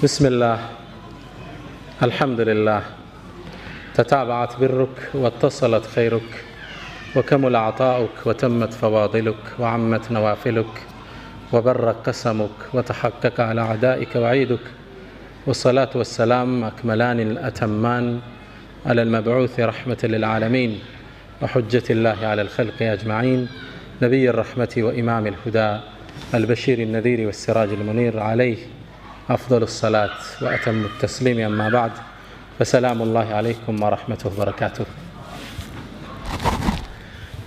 بسم الله، الحمد لله، تتابعت برك واتصلت خيرك وكمل عطاؤك وتمت فواضلك وعمت نوافلك وبر قسمك وتحقق على أعدائك وعيدك، والصلاة والسلام أكملان الأتمان على المبعوث رحمة للعالمين وحجة الله على الخلق أجمعين، نبي الرحمة وإمام الهدى البشير النذير والسراج المنير، عليه أفضل الصلاة وأتم التسليم. أما بعد، فسلام الله عليكم ورحمته وبركاته።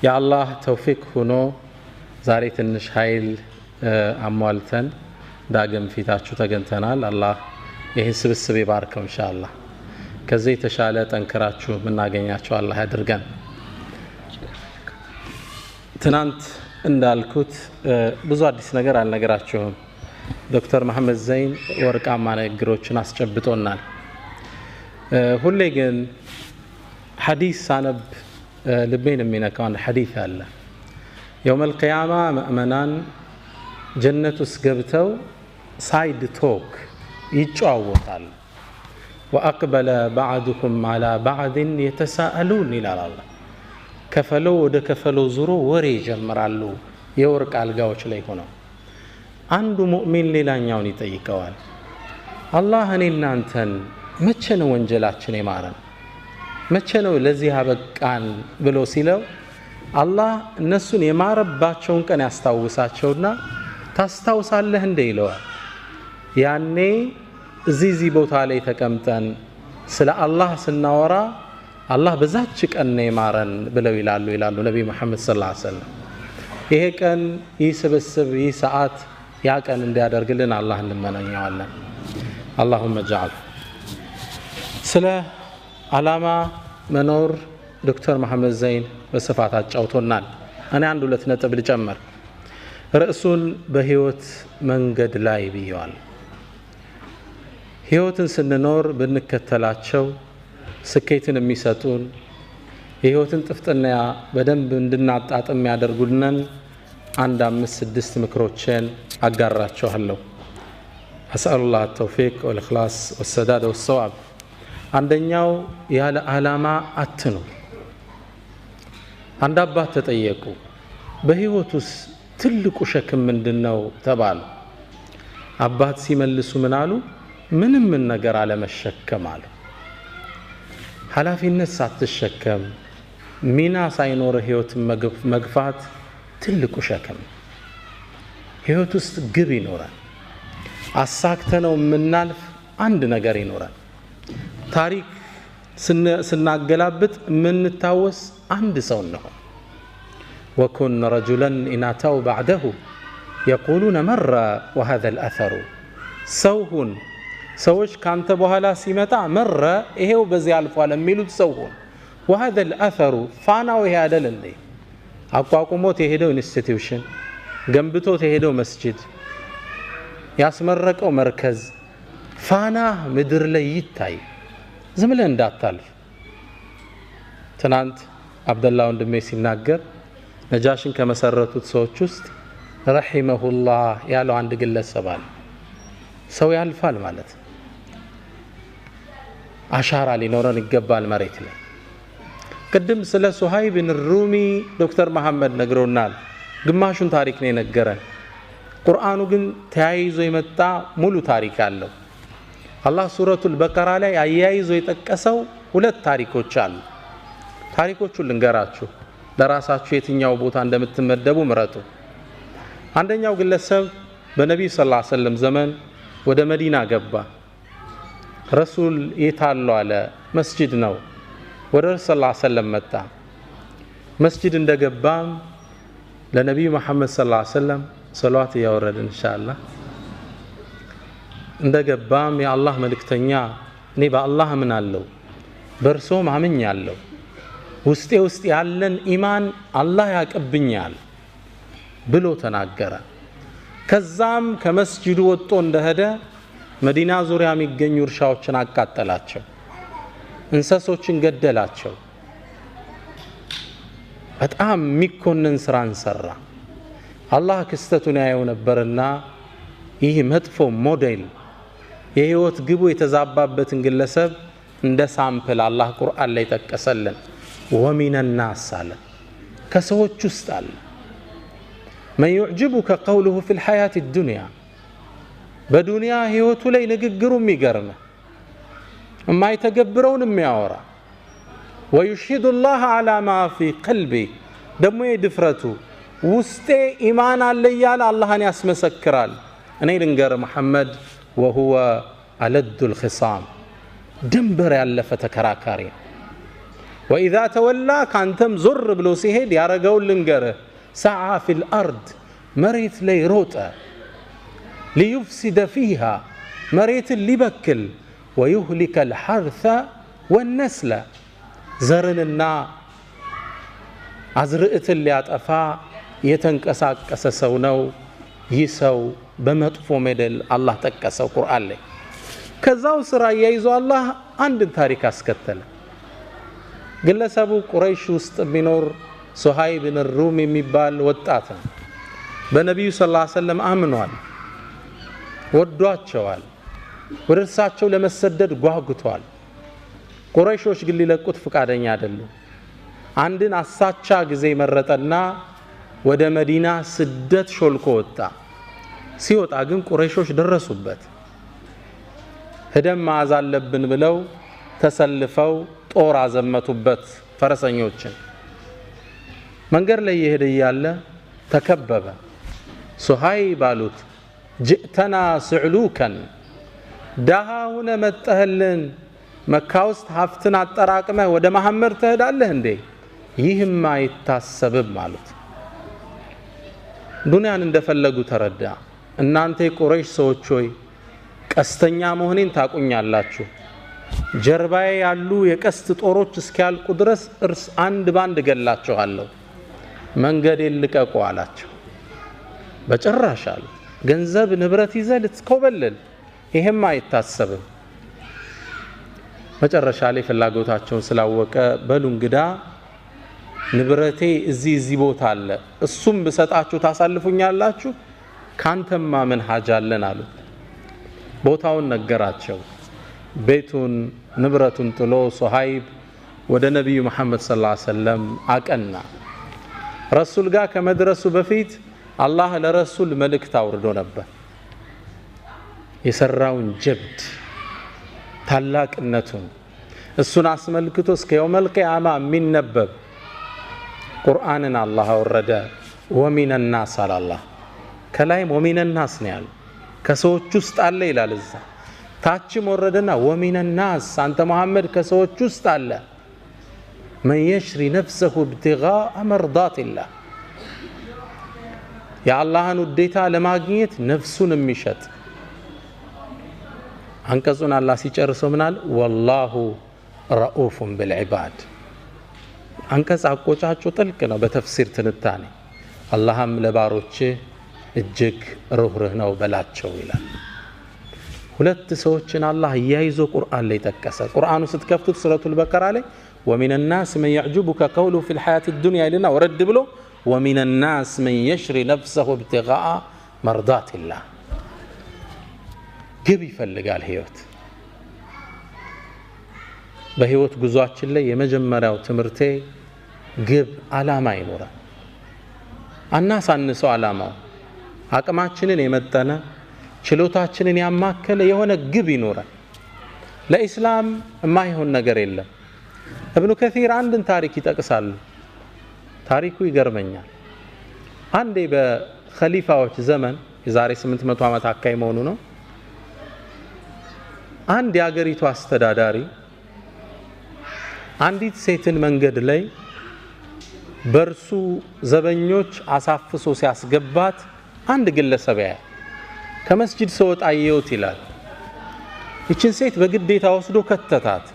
የአላህ ተውፊቅ ሆኖ ዛሬ ትንሽ ኃይል አሟልተን ዳግም ፊታችሁ ተገኝተናል። አላህ ይህን ስብስብ ይባርከው ኢንሻአላህ። ከዚህ የተሻለ ጠንክራችሁ የምናገኛቸው አላህ ያድርገን። ትናንት እንዳልኩት ብዙ አዲስ ነገር አልነገራችሁም። ዶክተር መሐመድ ዘይን ወርቃማ ንግግሮችን አስጨብጦናል። ሁሌ ግን ሐዲስ ሳነብ ልቤን የሚነካው አንድ ሐዲስ አለ። የውመል ቂያማ ምእመናን ጀነት ውስጥ ገብተው side talk ይጨዋወታል። وأقبل بعضهم على بعض يتساءلون ይላል አላህ። ከፈለው ወደ ከፈለው ዙሮ ወሬ ይጀምራሉ። የወርቅ አልጋዎች ላይ ሆነው አንዱ ሙእሚን ሌላኛውን ይጠይቀዋል። አላህ እኔ እናንተን መቼ ነው ወንጀላችን የማረን? መቼ ነው ለዚህ አበቃን ብሎ ሲለው አላህ እነሱን የማረባቸውን ቀን ያስታውሳቸውና ታስታውሳለህ እንደ ይለዋል። ያኔ እዚህ ቦታ ላይ ተቀምጠን ስለ አላህ ስናወራ አላህ በዛች ቀን ነው የማረን ብለው ይላሉ ነብይ መሐመድ ሰለላሁ ዐለይሂ ወሰለም። ይሄ ቀን፣ ይህ ስብስብ፣ ይህ ሰዓት ያ ቀን እንዲያደርግልን አላህ እንመኘዋለን። አላሁመ ጀዐል። ስለ ዓላማ መኖር ዶክተር መሐመድ ዘይን በስፋት አጫውቶናል። እኔ አንድ ሁለት ነጥብ ልጨምር። ርዕሱን በህይወት መንገድ ላይ ብየዋል። ህይወትን ስንኖር ብንከተላቸው ስኬትን የሚሰጡን፣ የህይወትን ጥፍጥና በደንብ እንድናጣጥም ያደርጉልን አንድ 5 6 ምክሮችን አጋራችኋለሁ። አስአሉላህ ተውፊቅ ወልኢኽላስ ወሰዳድ ወሰዋብ። አንደኛው ያለ ዓላማ አትኑር። አንድ አባት ተጠየቁ። በህይወት ውስጥ ትልቁ ሸክም ምንድነው ተባሉ። አባት ሲመልሱ ምን አሉ? ምንም ነገር አለመሸከም አሉ። ኃላፊነት ሳትሸከም ሚና ሳይኖር ህይወትን መግፋት ትልቁ ሸክም። ህይወት ውስጥ ግብ ይኖራል። አሳክተነው የምናልፍ አንድ ነገር ይኖራል። ታሪክ ስናገላብጥ የምንታወስ አንድ ሰው ነው። ወኩን ረጁለን ኢናታው ባዕደሁ የቁሉነ መረ ወሀዘ ልአተሩ። ሰው ሁን፣ ሰዎች ካንተ በኋላ ሲመጣ መረ ይሄው በዚህ አልፏል የሚሉት ሰው ሁን። ወሀዘ ልአተሩ ፋናው ይሄ አይደል እንዴ? አቋቁሞት የሄደው institution፣ ገንብቶት የሄደው መስጂድ፣ ያስመረቀው መርከዝ ፋና ምድር ላይ ይታይ። ዝም ብለህ እንዳታልፍ። ትናንት አብደላ ወንድሜ ሲናገር ነጃሽን ከመሰረቱት ሰዎች ውስጥ رحمه الله ያለው አንድ ግለሰብ አለ። ሰው ያልፋል ማለት አሻራ ሊኖረን ይገባል መሬት ላይ። ቅድም ስለ ሱሃይብ ሩሚ ዶክተር መሐመድ ነግሮናል። ግማሹን ታሪክ ነው የነገረን። ቁርአኑ ግን ተያይዞ የመጣ ሙሉ ታሪክ አለው። አላህ ሱረቱል በቀራ ላይ አያይዞ የጠቀሰው ሁለት ታሪኮች አሉ። ታሪኮቹን ልንገራችሁ፣ ለራሳችሁ የትኛው ቦታ እንደምትመደቡ ምረጡ። አንደኛው ግለሰብ በነቢዩ ሰለላሁ ዐለይሂ ወሰለም ዘመን ወደ መዲና ገባ። ረሱል የታሉ አለ። መስጂድ ነው። ወደ ረሱል ሰለላሁ ዐለይሂ ወሰለም መጣ። መስጂድ እንደገባም ለነቢዩ መሐመድ ሰለላሁ ዐለይሂ ወሰለም ሰለዋት እያወረድን ኢንሻአላህ። እንደገባም የአላህ መልእክተኛ፣ እኔ በአላህ አምናለሁ፣ በእርሶም አምኛለሁ፣ ውስጤ ውስጥ ያለን ኢማን አላህ ያቅብኛል ብሎ ተናገረ። ከዛም ከመስጂዱ ወጥቶ እንደሄደ መዲና ዙሪያ የሚገኙ እርሻዎችን አቃጠላቸው፣ እንስሶችን ገደላቸው። በጣም የሚኮንን ስራን ሰራ። አላህ ክስተቱን ያየው ነበርና ይህ መጥፎ ሞዴል፣ የህይወት ግቡ የተዛባበትን ግለሰብ እንደ sample አላህ ቁርአን ላይ ጠቀሰልን። ومن الناس አለ፣ ከሰዎች ውስጥ አለ من يعجبك قوله في الحياة الدنيا፣ በዱንያ ህይወቱ ላይ ንግግሩ የሚገርም የማይተገብረውን የሚያወራ፣ ويشهد الله على ما في قلبه፣ ደግሞ የድፍረቱ ውስጤ ኢማን አለ እያለ አላህን ያስመሰክራል። እኔ ልንገር መሐመድ፣ وهو ألد الخصام፣ ድንበር ያለፈ ተከራካሪ ነው። وإذا تولى፣ ካንተም ዞር ብሎ ሲሄድ ያረገውን ልንገርህ፣ سعى في الأرض፣ መሬት ላይ ሮጠ፣ ليفسد فيها፣ መሬትን ሊበክል፣ ويهلك الحرث والنسل፣ ዘርንና አዝርዕትን ሊያጠፋ የተንቀሳቀሰ ሰው ነው። ይህ ሰው በመጥፎ ሜደል አላህ ጠቀሰው ቁርአን ላይ። ከዛው ስራ አያይዞ አላህ አንድን ታሪክ አስከተለ። ግለሰቡ ቁረይሽ ውስጥ የሚኖር ሱሃይብ ብን ሩም የሚባል ወጣት ነው። በነቢዩ ሰለላሁ ዐለይሂ ወሰለም አምኗል፣ ወዷቸዋል፣ ወደ እርሳቸው ለመሰደድ ጓጉቷል። ቁረይሾች ግን ሊለቁት ፍቃደኛ አይደሉም። አንድን አሳቻ ጊዜ መረጠና ወደ መዲና ስደት ሾልኮ ወጣ። ሲወጣ ግን ቁረይሾች ደረሱበት። ህደም መያዝ አለብን ብለው ተሰልፈው ጦር አዘመቱበት ፈረሰኞችን። መንገድ ላይ እየሄደ እያለ ተከበበ። ሱሃይብ አሉት፣ ጅእተና ስዕሉከን፣ ደሃ ሁነ መጠህልን፣ መካ ውስጥ ሀብትን አጠራቅመህ ወደ መሐመድ ትሄዳለህ እንዴ? ይህም አይታሰብም አሉት። ዱንያን እንደፈለጉ ተረዳ። እናንተ የቁረይሽ ሰዎች ሆይ ቀስተኛ መሆኔን ታቁኛላችሁ። ጀርባዬ ያሉ የቀስት ጦሮች እስኪያልቁ ድረስ እርስ አንድ ባንድ ገላችኋለሁ። መንገዴን ልቀቁ አላቸው። በጭራሽ አሉ። ገንዘብ ንብረት ይዘህ ልትኮበልል፣ ይሄም አይታሰብም። መጨረሻ ላይ ፍላጎታቸውን ስላወቀ በሉ እንግዳ ንብረቴ እዚህ እዚህ ቦታ አለ፣ እሱም ብሰጣችሁ ታሳልፉኛላችሁ? ካንተማ ምን ሀጃ አለን አሉት። ቦታውን ነገራቸው። ቤቱን ንብረቱን ጥሎ ሱሃይብ ወደ ነቢዩ መሐመድ ሰለላሁ ዐለይሂ ወሰለም አቀና። ረሱል ጋር ከመድረሱ በፊት አላህ ለረሱል መልእክት አውርዶ ነበር። የሰራውን ጀብድ ታላቅነቱን እሱን አስመልክቶ እስከ የውመል ቂያማ የሚነበብ ቁርአንን አላህ አወረደ። ወሚነ ናስ አለ አላህ። ከላይም ወሚነ ናስ ነው ያለው፣ ከሰዎች ውስጥ አለ ይላል እዛ። ታችም ወረደና ወሚነ ናስ፣ አንተ መሐመድ ከሰዎች ውስጥ አለ መን የሽሪ ነፍሰሁ ኢብቲጋአ መርዳቲላህ፣ የአላህን ውዴታ ለማግኘት ነፍሱን የሚሸጥ። አንቀጹን አላህ ሲጨርሰው ምናል? ወላሁ ረኡፉን ቢልዒባድ። አንቀጽ አቆጫጩ ጥልቅ ነው በተፍሲር ትንታኔ። አላህም ለባሮችህ እጅግ ርህሩህ ነው በላቸው ይላል። ሁለት ሰዎችን አላህ እያይዞ ቁርአን ላይ ጠቀሰ። ቁርአኑ ስትከፍቱት ሱረቱል በቀራ ላይ ومن الناس من يعجبك قوله في الحياة الدنيا ይልና ወረድ ብሎ ومن الناس من يشري نفسه ابتغاء مرضات الله። ግብ ይፈልጋል ህይወት። በህይወት ጉዟችን ላይ የመጀመሪያው ትምህርቴ ግብ አላማ ይኖራል። አናሳንሰው አላማው አቅማችንን የመጠነ ችሎታችንን ያማከለ የሆነ ግብ ይኖራል። ለኢስላም የማይሆን ነገር የለም። እብኑ ከሲር አንድን ታሪክ ይጠቅሳሉ። ታሪኩ ይገርመኛል። አንዴ በኸሊፋዎች ዘመን የዛሬ 800 ዓመት አካባቢ መሆኑ ነው። አንድ የአገሪቱ አስተዳዳሪ አንዲት ሴትን መንገድ ላይ በእርሱ ዘበኞች አሳፍሶ ሲያስገባት አንድ ግለሰብ ያያል። ከመስጂድ ስወጣ አየሁት ይላል። ይችን ሴት በግዴታ ወስዶ ከተታት።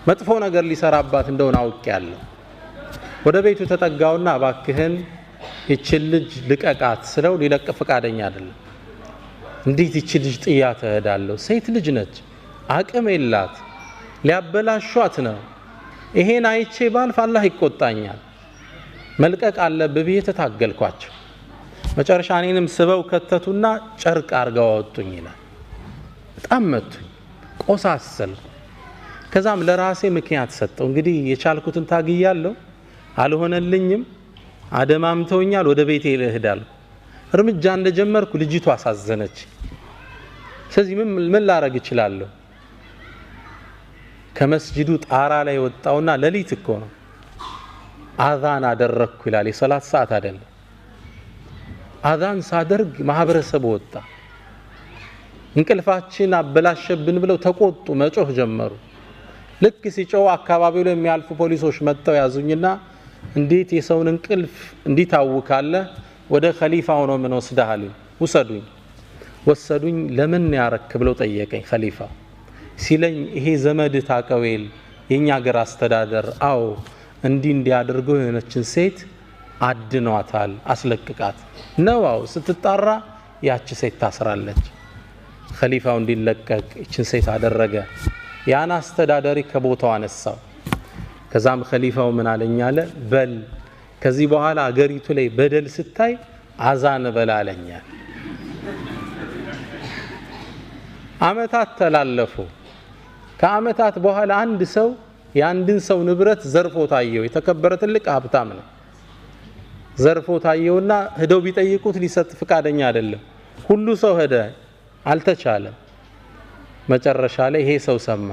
መጥፎ ነገር ሊሰራባት እንደሆነ አውቄያለሁ። ወደ ቤቱ ተጠጋውና እባክህን ይችን ልጅ ልቀቃት ስለው ሊለቅ ፈቃደኛ አይደለም። እንዴት ይችን ልጅ ጥያት እሄዳለሁ? ሴት ልጅ ነች፣ አቅም የላት፣ ሊያበላሿት ነው። ይሄን አይቼ ባልፍ አላህ ይቆጣኛል። መልቀቅ አለብህ ብዬ ተታገልኳቸው። መጨረሻ እኔንም ስበው ከተቱና ጨርቅ አርገው አወጡኝ ይላል። በጣም መቱኝ፣ ቆሳሰልኩ። ከዛም ለራሴ ምክንያት ሰጠው። እንግዲህ የቻልኩትን ታግያለሁ፣ አልሆነልኝም፣ አደማምተውኛል፣ ወደ ቤቴ ልሄድ አልኩ። እርምጃ እንደጀመርኩ ልጅቱ አሳዘነች። ስለዚህ ምን ላረግ እችላለሁ? ከመስጂዱ ጣራ ላይ ወጣውና ሌሊት እኮ ነው አዛን አደረግኩ ይላል። የሰላት ሰዓት አይደለም። አዛን ሳደርግ ማህበረሰቡ ወጣ። እንቅልፋችን አበላሸብን ብለው ተቆጡ፣ መጮህ ጀመሩ። ልክ ሲጮህ አካባቢው ላይ የሚያልፉ ፖሊሶች መጥተው ያዙኝና እንዴት የሰውን እንቅልፍ እንዲህ ታውካለህ? ወደ ኸሊፋው ነው ምን ወስደሃል? ውሰዱኝ። ወሰዱኝ። ለምን ያረክ ብለው ጠየቀኝ ኸሊፋው። ሲለኝ ይሄ ዘመድ ታቀዌል የኛ ሀገር አስተዳደር፣ አዎ እንዲህ እንዲያደርገው የሆነችን ሴት አድኗታል፣ አስለቅቃት ነው። አዎ ስትጣራ ያቺ ሴት ታስራለች። ኸሊፋው እንዲለቀቅ ይችን ሴት አደረገ። ያን አስተዳዳሪ ከቦታው አነሳው። ከዛም ኸሊፋው ምን አለኝ አለ፣ በል ከዚህ በኋላ አገሪቱ ላይ በደል ስታይ አዛን በል አለኛል። አመታት ተላለፉ። ከአመታት በኋላ አንድ ሰው የአንድን ሰው ንብረት ዘርፎ ታየው። የተከበረ ትልቅ ሀብታም ነው። ዘርፎ ታየውና ሄደው ቢጠይቁት ሊሰጥ ፍቃደኛ አይደለም። ሁሉ ሰው ሄደ፣ አልተቻለም። መጨረሻ ላይ ይሄ ሰው ሰማ።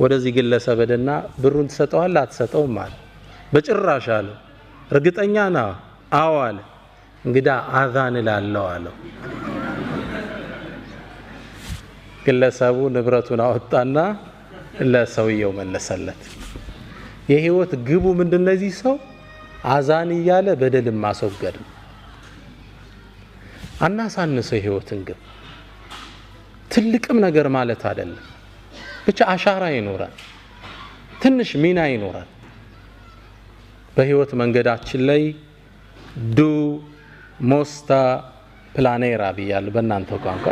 ወደዚህ ግለሰብ ሄደና ብሩን ትሰጠዋለህ አትሰጠውም አለ። በጭራሽ አለው። እርግጠኛ ነህ? አዎ አለ። እንግዳ አዛን እላለሁ አለው። ግለሰቡ ንብረቱን አወጣና ለሰውየው መለሰለት። የህይወት ግቡ ምንድነው? እዚህ ሰው አዛን እያለ በደልን ማስወገድ ነው። አናሳንሰው የህይወትን ግብ። ትልቅም ነገር ማለት አይደለም። ብቻ አሻራ ይኖራል፣ ትንሽ ሚና ይኖራል። በህይወት መንገዳችን ላይ du måste planera ብያለሁ በእናንተው ቋንቋ።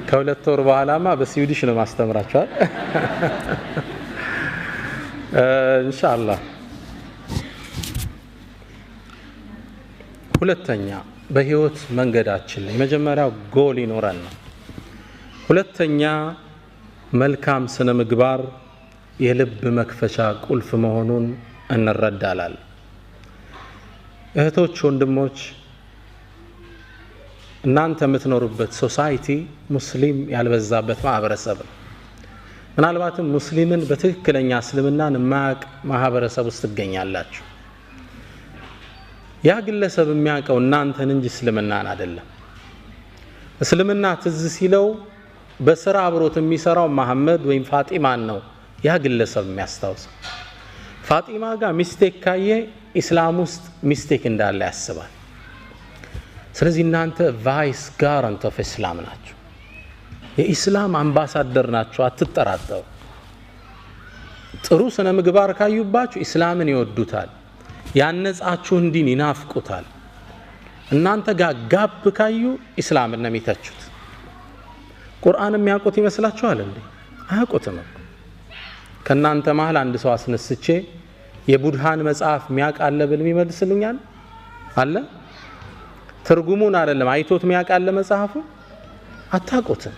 ከሁለት ወር በኋላማ በ Swedish ነው ማስተምራቸዋል ኢንሻአላህ። ሁለተኛ በህይወት መንገዳችን ላይ መጀመሪያው ጎል ይኖረን ነው። ሁለተኛ መልካም ስነ ምግባር የልብ መክፈቻ ቁልፍ መሆኑን እንረዳለን። እህቶች፣ ወንድሞች፣ እናንተ የምትኖሩበት society ሙስሊም ያልበዛበት ማህበረሰብ ነው። ምናልባትም ሙስሊምን በትክክለኛ እስልምናን የማያውቅ ማህበረሰብ ውስጥ ትገኛላችሁ። ያ ግለሰብ የሚያውቀው እናንተን እንጂ እስልምናን አይደለም። እስልምና ትዝ ሲለው በስራ አብሮት የሚሰራው መሐመድ ወይም ፋጢማን ነው ያ ግለሰብ የሚያስታውሰው። ፋጢማ ጋር mistake ካየ ኢስላም ውስጥ mistake እንዳለ ያስባል። ስለዚህ እናንተ vice garant of Islam ናችሁ። የኢስላም አምባሳደር ናችሁ፣ አትጠራጠሩ። ጥሩ ስነ ምግባር ካዩባችሁ ኢስላምን ይወዱታል። ያነጻችሁን ዲን ይናፍቁታል። እናንተ ጋር gap ካዩ ኢስላምን ነው የሚተቹት። ቁርአን የሚያውቁት ይመስላችኋል እንዴ? አያውቁትም። ከእናንተ መሀል አንድ ሰው አስነስቼ የቡድሃን መጽሐፍ የሚያውቅ አለ ብል የሚመልስልኛል አለ? ትርጉሙን አይደለም አይቶት የሚያውቅ አለ መጽሐፉ? አታውቁትም።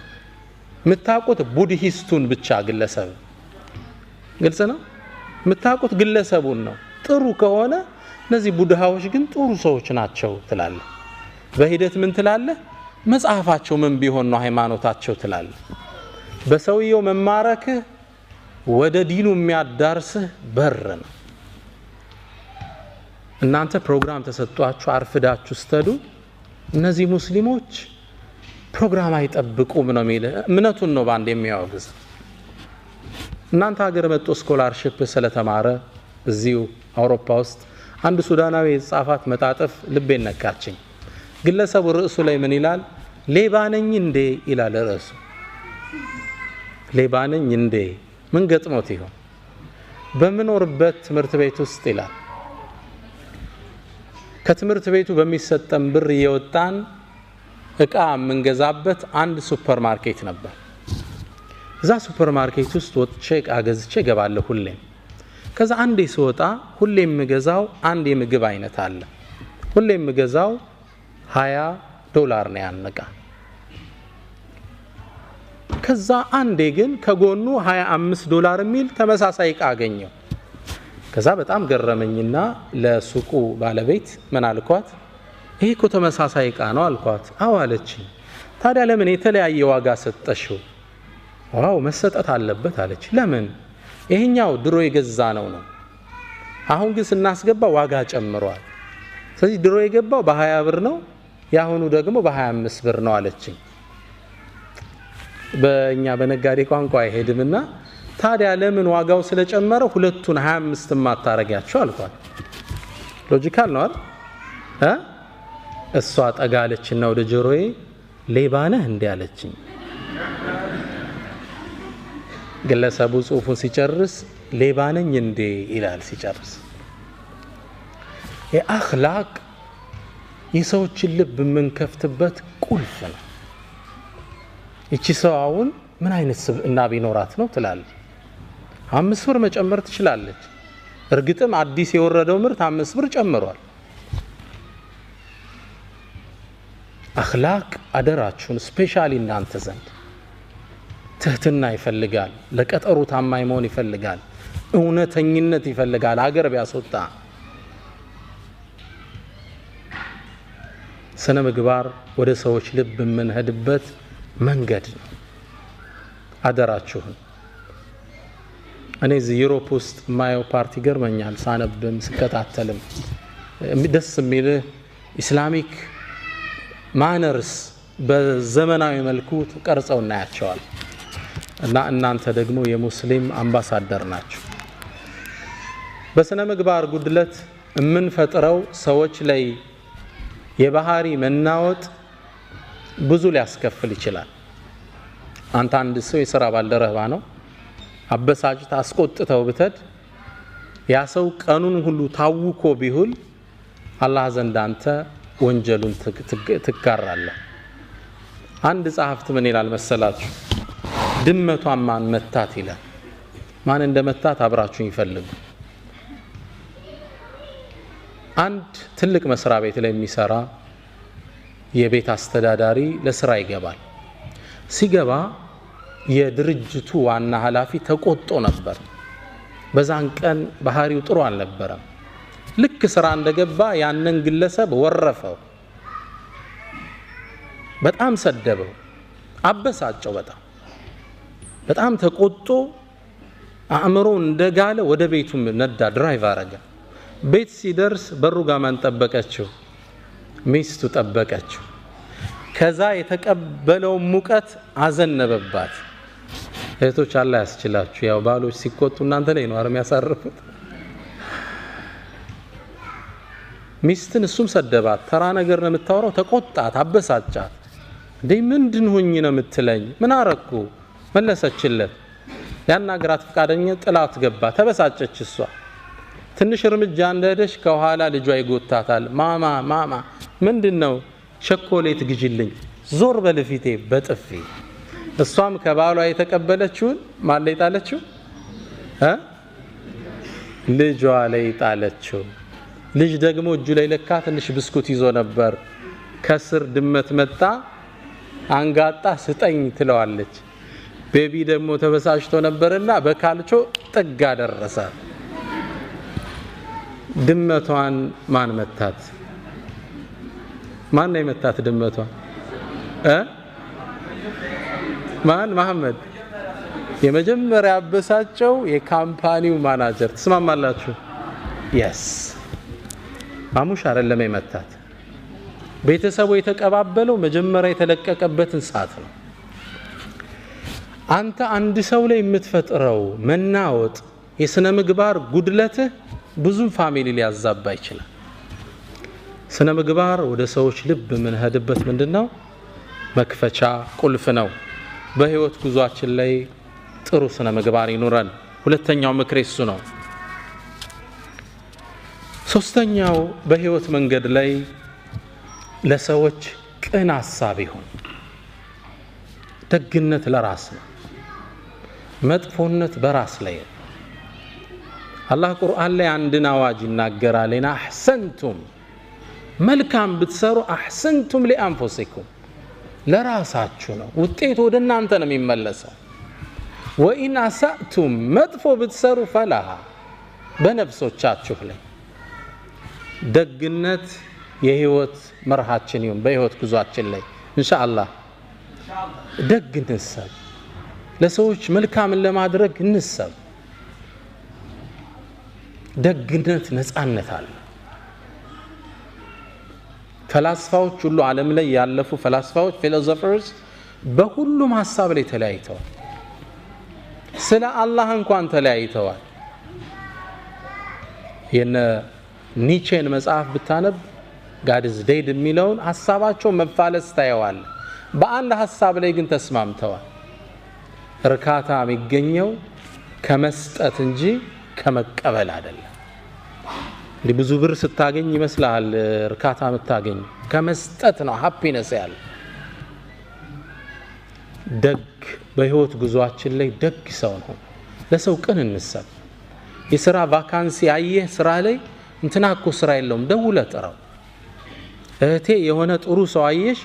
የምታውቁት ቡድሂስቱን ብቻ ግለሰብ። ግልጽ ነው። የምታውቁት ግለሰቡን ነው። ጥሩ ከሆነ እነዚህ ቡድሃዎች ግን ጥሩ ሰዎች ናቸው ትላለህ። በሂደት ምን ትላለህ? መጽሐፋቸው ምን ቢሆን ነው ሃይማኖታቸው ትላለህ። በሰውየው መማረክህ ወደ ዲኑ የሚያዳርስህ በር ነው። እናንተ ፕሮግራም ተሰጥቷችሁ አርፍዳችሁ ስትሄዱ እነዚህ ሙስሊሞች ፕሮግራም አይጠብቁም ነው የሚልህ። እምነቱን ነው ባንድ የሚያወግዝ። እናንተ ሀገር መጥቶ scholarship ስለተማረ እዚሁ አውሮፓ ውስጥ አንድ ሱዳናዊ የጻፋት መጣጥፍ ልቤን ነካችኝ። ግለሰቡ ርዕሱ ላይ ምን ይላል? ሌባ ነኝ እንዴ ይላል ርዕሱ። ሌባ ነኝ እንዴ? ምን ገጥሞት ይሆን? በምኖርበት ትምህርት ቤት ውስጥ ይላል ከትምህርት ቤቱ በሚሰጠን ብር እየወጣን እቃ የምንገዛበት አንድ ሱፐር ማርኬት ነበር። እዛ ሱፐር ማርኬት ውስጥ ወጥቼ እቃ ገዝቼ እገባለሁ ሁሌም። ከዛ አንዴ ስወጣ ሁሌ የምገዛው አንድ የምግብ አይነት አለ። ሁሌ የምገዛው $20 ነው ያን እቃ። ከዛ አንዴ ግን ከጎኑ $25 የሚል ተመሳሳይ እቃ አገኘው። ከዛ በጣም ገረመኝና ለሱቁ ባለቤት ምን አልኳት? ይሄ እኮ ተመሳሳይ እቃ ነው አልኳት። አዎ አለችኝ። ታዲያ ለምን የተለያየ ዋጋ ሰጠሽው? Wow መሰጠት አለበት አለች። ለምን? ይሄኛው ድሮ የገዛ ነው፣ አሁን ግን ስናስገባ ዋጋ ጨምሯል። ስለዚህ ድሮ የገባው በ20 ብር ነው፣ ያሁኑ ደግሞ በ25 ብር ነው አለችኝ። በእኛ በነጋዴ ቋንቋ አይሄድምና ታዲያ ለምን ዋጋው ስለጨመረ ሁለቱን 25 ማታረጊያቸው አልኳት። Logical ነው አይደል? እሷ ጠጋ አለችና ወደ ጆሮዬ ሌባ ነህ እንዴ አለችኝ። ግለሰቡ ጽሁፉን ሲጨርስ ሌባ ነኝ እንዴ ይላል ሲጨርስ። የአኽላቅ የሰዎችን ልብ የምንከፍትበት ቁልፍ ነው። ይቺ ሰው አሁን ምን አይነት ስብዕና ቢኖራት ነው ትላለች። 5 ብር መጨመር ትችላለች። እርግጥም አዲስ የወረደው ምርት 5 ብር ጨምሯል። አኽላቅ አደራችሁን specially እናንተ ዘንድ ትህትና ይፈልጋል። ለቀጠሩ ታማኝ መሆን ይፈልጋል። እውነተኝነት ይፈልጋል። ሀገር ቢያስወጣ ስነ ምግባር ወደ ሰዎች ልብ የምንሄድበት መንገድ ነው። አደራችሁን። እኔ እዚህ Europe ውስጥ የማየው ፓርቲ ገርመኛል። ሳነብም ስከታተልም ደስ የሚልህ Islamic manners በዘመናዊ መልኩ ቀርጸው እናያቸዋል። እና እናንተ ደግሞ የሙስሊም አምባሳደር ናችሁ። በስነ ምግባር ጉድለት የምንፈጥረው ሰዎች ላይ የባህሪ መናወጥ ብዙ ሊያስከፍል ይችላል። አንተ አንድ ሰው የሥራ ባልደረባ ነው፣ አበሳጭተህ አስቆጥተው ብትሄድ ያ ሰው ቀኑን ሁሉ ታውኮ ቢውል አላህ ዘንድ አንተ ወንጀሉን ትጋራለህ። አንድ ጸሐፍት ምን ይላል መሰላችሁ? ድመቷን ማን መታት ይላል። ማን እንደመታት አብራችሁ ይፈልጉ። አንድ ትልቅ መስሪያ ቤት ላይ የሚሰራ የቤት አስተዳዳሪ ለስራ ይገባል። ሲገባ የድርጅቱ ዋና ኃላፊ ተቆጥቶ ነበር። በዛን ቀን ባህሪው ጥሩ አልነበረም። ልክ ስራ እንደገባ ያንን ግለሰብ ወረፈው፣ በጣም ሰደበው፣ አበሳጨው። በጣም ተቆጥቶ አእምሮ እንደጋለ ወደ ቤቱ ነዳ፣ drive አረገ። ቤት ሲደርስ በሩ ጋር ማን ጠበቀችው? ሚስቱ ጠበቀችው። ከዛ የተቀበለው ሙቀት አዘነበባት። እህቶች አላህ ያስችላችሁ። ያው ባሎች ሲቆጡ እናንተ ላይ ነው አረም ያሳርፉት። ሚስትን እሱም ሰደባት። ተራ ነገር ነው የምታወራው። ተቆጣት፣ አበሳጫት። እንዴ ምንድን ሆኜ ነው የምትለኝ? ምን አረኩ? መለሰችለት። ያናግራት ፍቃደኛ ጥላት ገባ። ተበሳጨች እሷ። ትንሽ እርምጃ እንደሄደች ከኋላ ልጇ ይጎታታል። ማማ ማማ ምንድነው? ቸኮሌት ግዢልኝ። ዞር በልፊቴ በጥፊ። እሷም ከባሏ የተቀበለችውን ማን ላይ ጣለችው? ልጇ ላይ ጣለችው። ልጅ ደግሞ እጁ ላይ ለካ ትንሽ ብስኩት ይዞ ነበር። ከስር ድመት መጣ፣ አንጋጣ ስጠኝ ትለዋለች። Baby ደግሞ ተበሳጭቶ ነበርና በካልቾ ጥግ አደረሰ። ድመቷን ማን መታት? ማን ነው የመታት ድመቷን? ማን? መሐመድ። የመጀመሪያ አበሳጨው የ company ው manager። ትስማማላችሁ? Yes ማሙሽ አይደለም የመታት። ቤተሰቡ የተቀባበለው መጀመሪያ የተለቀቀበትን ሰዓት ነው። አንተ አንድ ሰው ላይ የምትፈጥረው መናወጥ፣ የስነ ምግባር ጉድለትህ ብዙም family ሊያዛባ ይችላል። ስነ ምግባር ወደ ሰዎች ልብ የምንሄድበት ምንድነው? መክፈቻ ቁልፍ ነው። በህይወት ጉዟችን ላይ ጥሩ ስነ ምግባር ይኑረን። ሁለተኛው ምክሬ እሱ ነው። ሶስተኛው በህይወት መንገድ ላይ ለሰዎች ቅን ሐሳብ ይሁን። ደግነት ለራስ ነው፣ መጥፎነት በራስ ላይ ነው። አላህ ቁርአን ላይ አንድን አዋጅ ይናገራል። إن أحسنتم መልካም ብትሰሩ أحسنتم لأنفسكم ለራሳችሁ ነው፣ ውጤቱ ወደ እናንተ ነው የሚመለሰው። وإن أسأتم መጥፎ ብትሰሩ فلها በነፍሶቻችሁ ላይ። ደግነት የህይወት መርሃችን ይሁን በህይወት ጉዟችን ላይ ኢንሻአላህ። ደግ እንሰብ፣ ለሰዎች መልካምን ለማድረግ እንሰብ። ደግነት ነፃነት አለ። ፈላስፋዎች ሁሉ ዓለም ላይ ያለፉ ፈላስፋዎች philosophers በሁሉም ሀሳብ ላይ ተለያይተዋል። ስለ አላህ እንኳን ተለያይተዋል። የነ ኒቼን መጽሐፍ ብታነብ God is dead የሚለውን ሀሳባቸው መፋለስ ታየዋል። በአንድ ሀሳብ ላይ ግን ተስማምተዋል። እርካታ የሚገኘው ከመስጠት እንጂ ከመቀበል አይደለም። እንዲህ ብዙ ብር ስታገኝ ይመስልሃል እርካታ የምታገኝ፣ ከመስጠት ነው happiness ያለ። ደግ በህይወት ጉዟችን ላይ ደግ ሰው ነው። ለሰው ቅን እንሰብ። የስራ vacancy አየህ ስራ ላይ እንትና እኮ ስራ የለውም ደውለህ ጥራው። እህቴ የሆነ ጥሩ ሰው አየሽ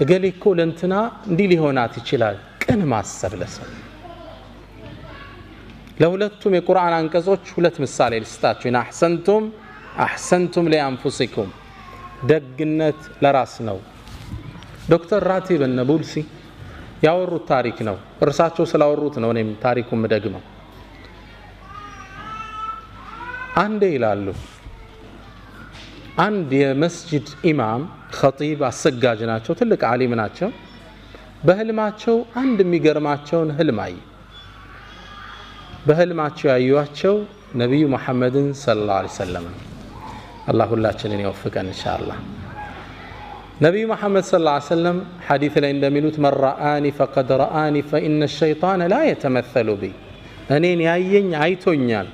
እገሌ እኮ ለእንትና እንዲህ ሊሆናት ይችላል። ቅን ማሰብ ለሰው። ለሁለቱም የቁርአን አንቀጾች ሁለት ምሳሌ ልስጣችሁ። إن أحسنتم أحسنتم لأنفسكم ደግነት ለራስ ነው። ዶክተር ራቲብ ነቡልሲ ያወሩት ታሪክ ነው። እርሳቸው ስላወሩት ነው እኔም ታሪኩን ምደግመው። አንዴ ይላሉ አንድ የመስጂድ ኢማም ኸጢብ አሰጋጅ ናቸው፣ ትልቅ ዓሊም ናቸው። በህልማቸው አንድ የሚገርማቸውን ህልም አዩ። በህልማቸው ያዩዋቸው ነቢዩ መሐመድን ሰለላሁ ዐለይሂ ወሰለም። አላህ ሁላችንን ይወፍቀን ኢንሻአላህ። ነቢዩ መሐመድ ሰለላሁ ዐለይሂ ወሰለም ሐዲስ ላይ እንደሚሉት من رآني فقد رآني فإن الشيطان لا يتمثل بي፣ እኔን ያየኝ አይቶኛል፣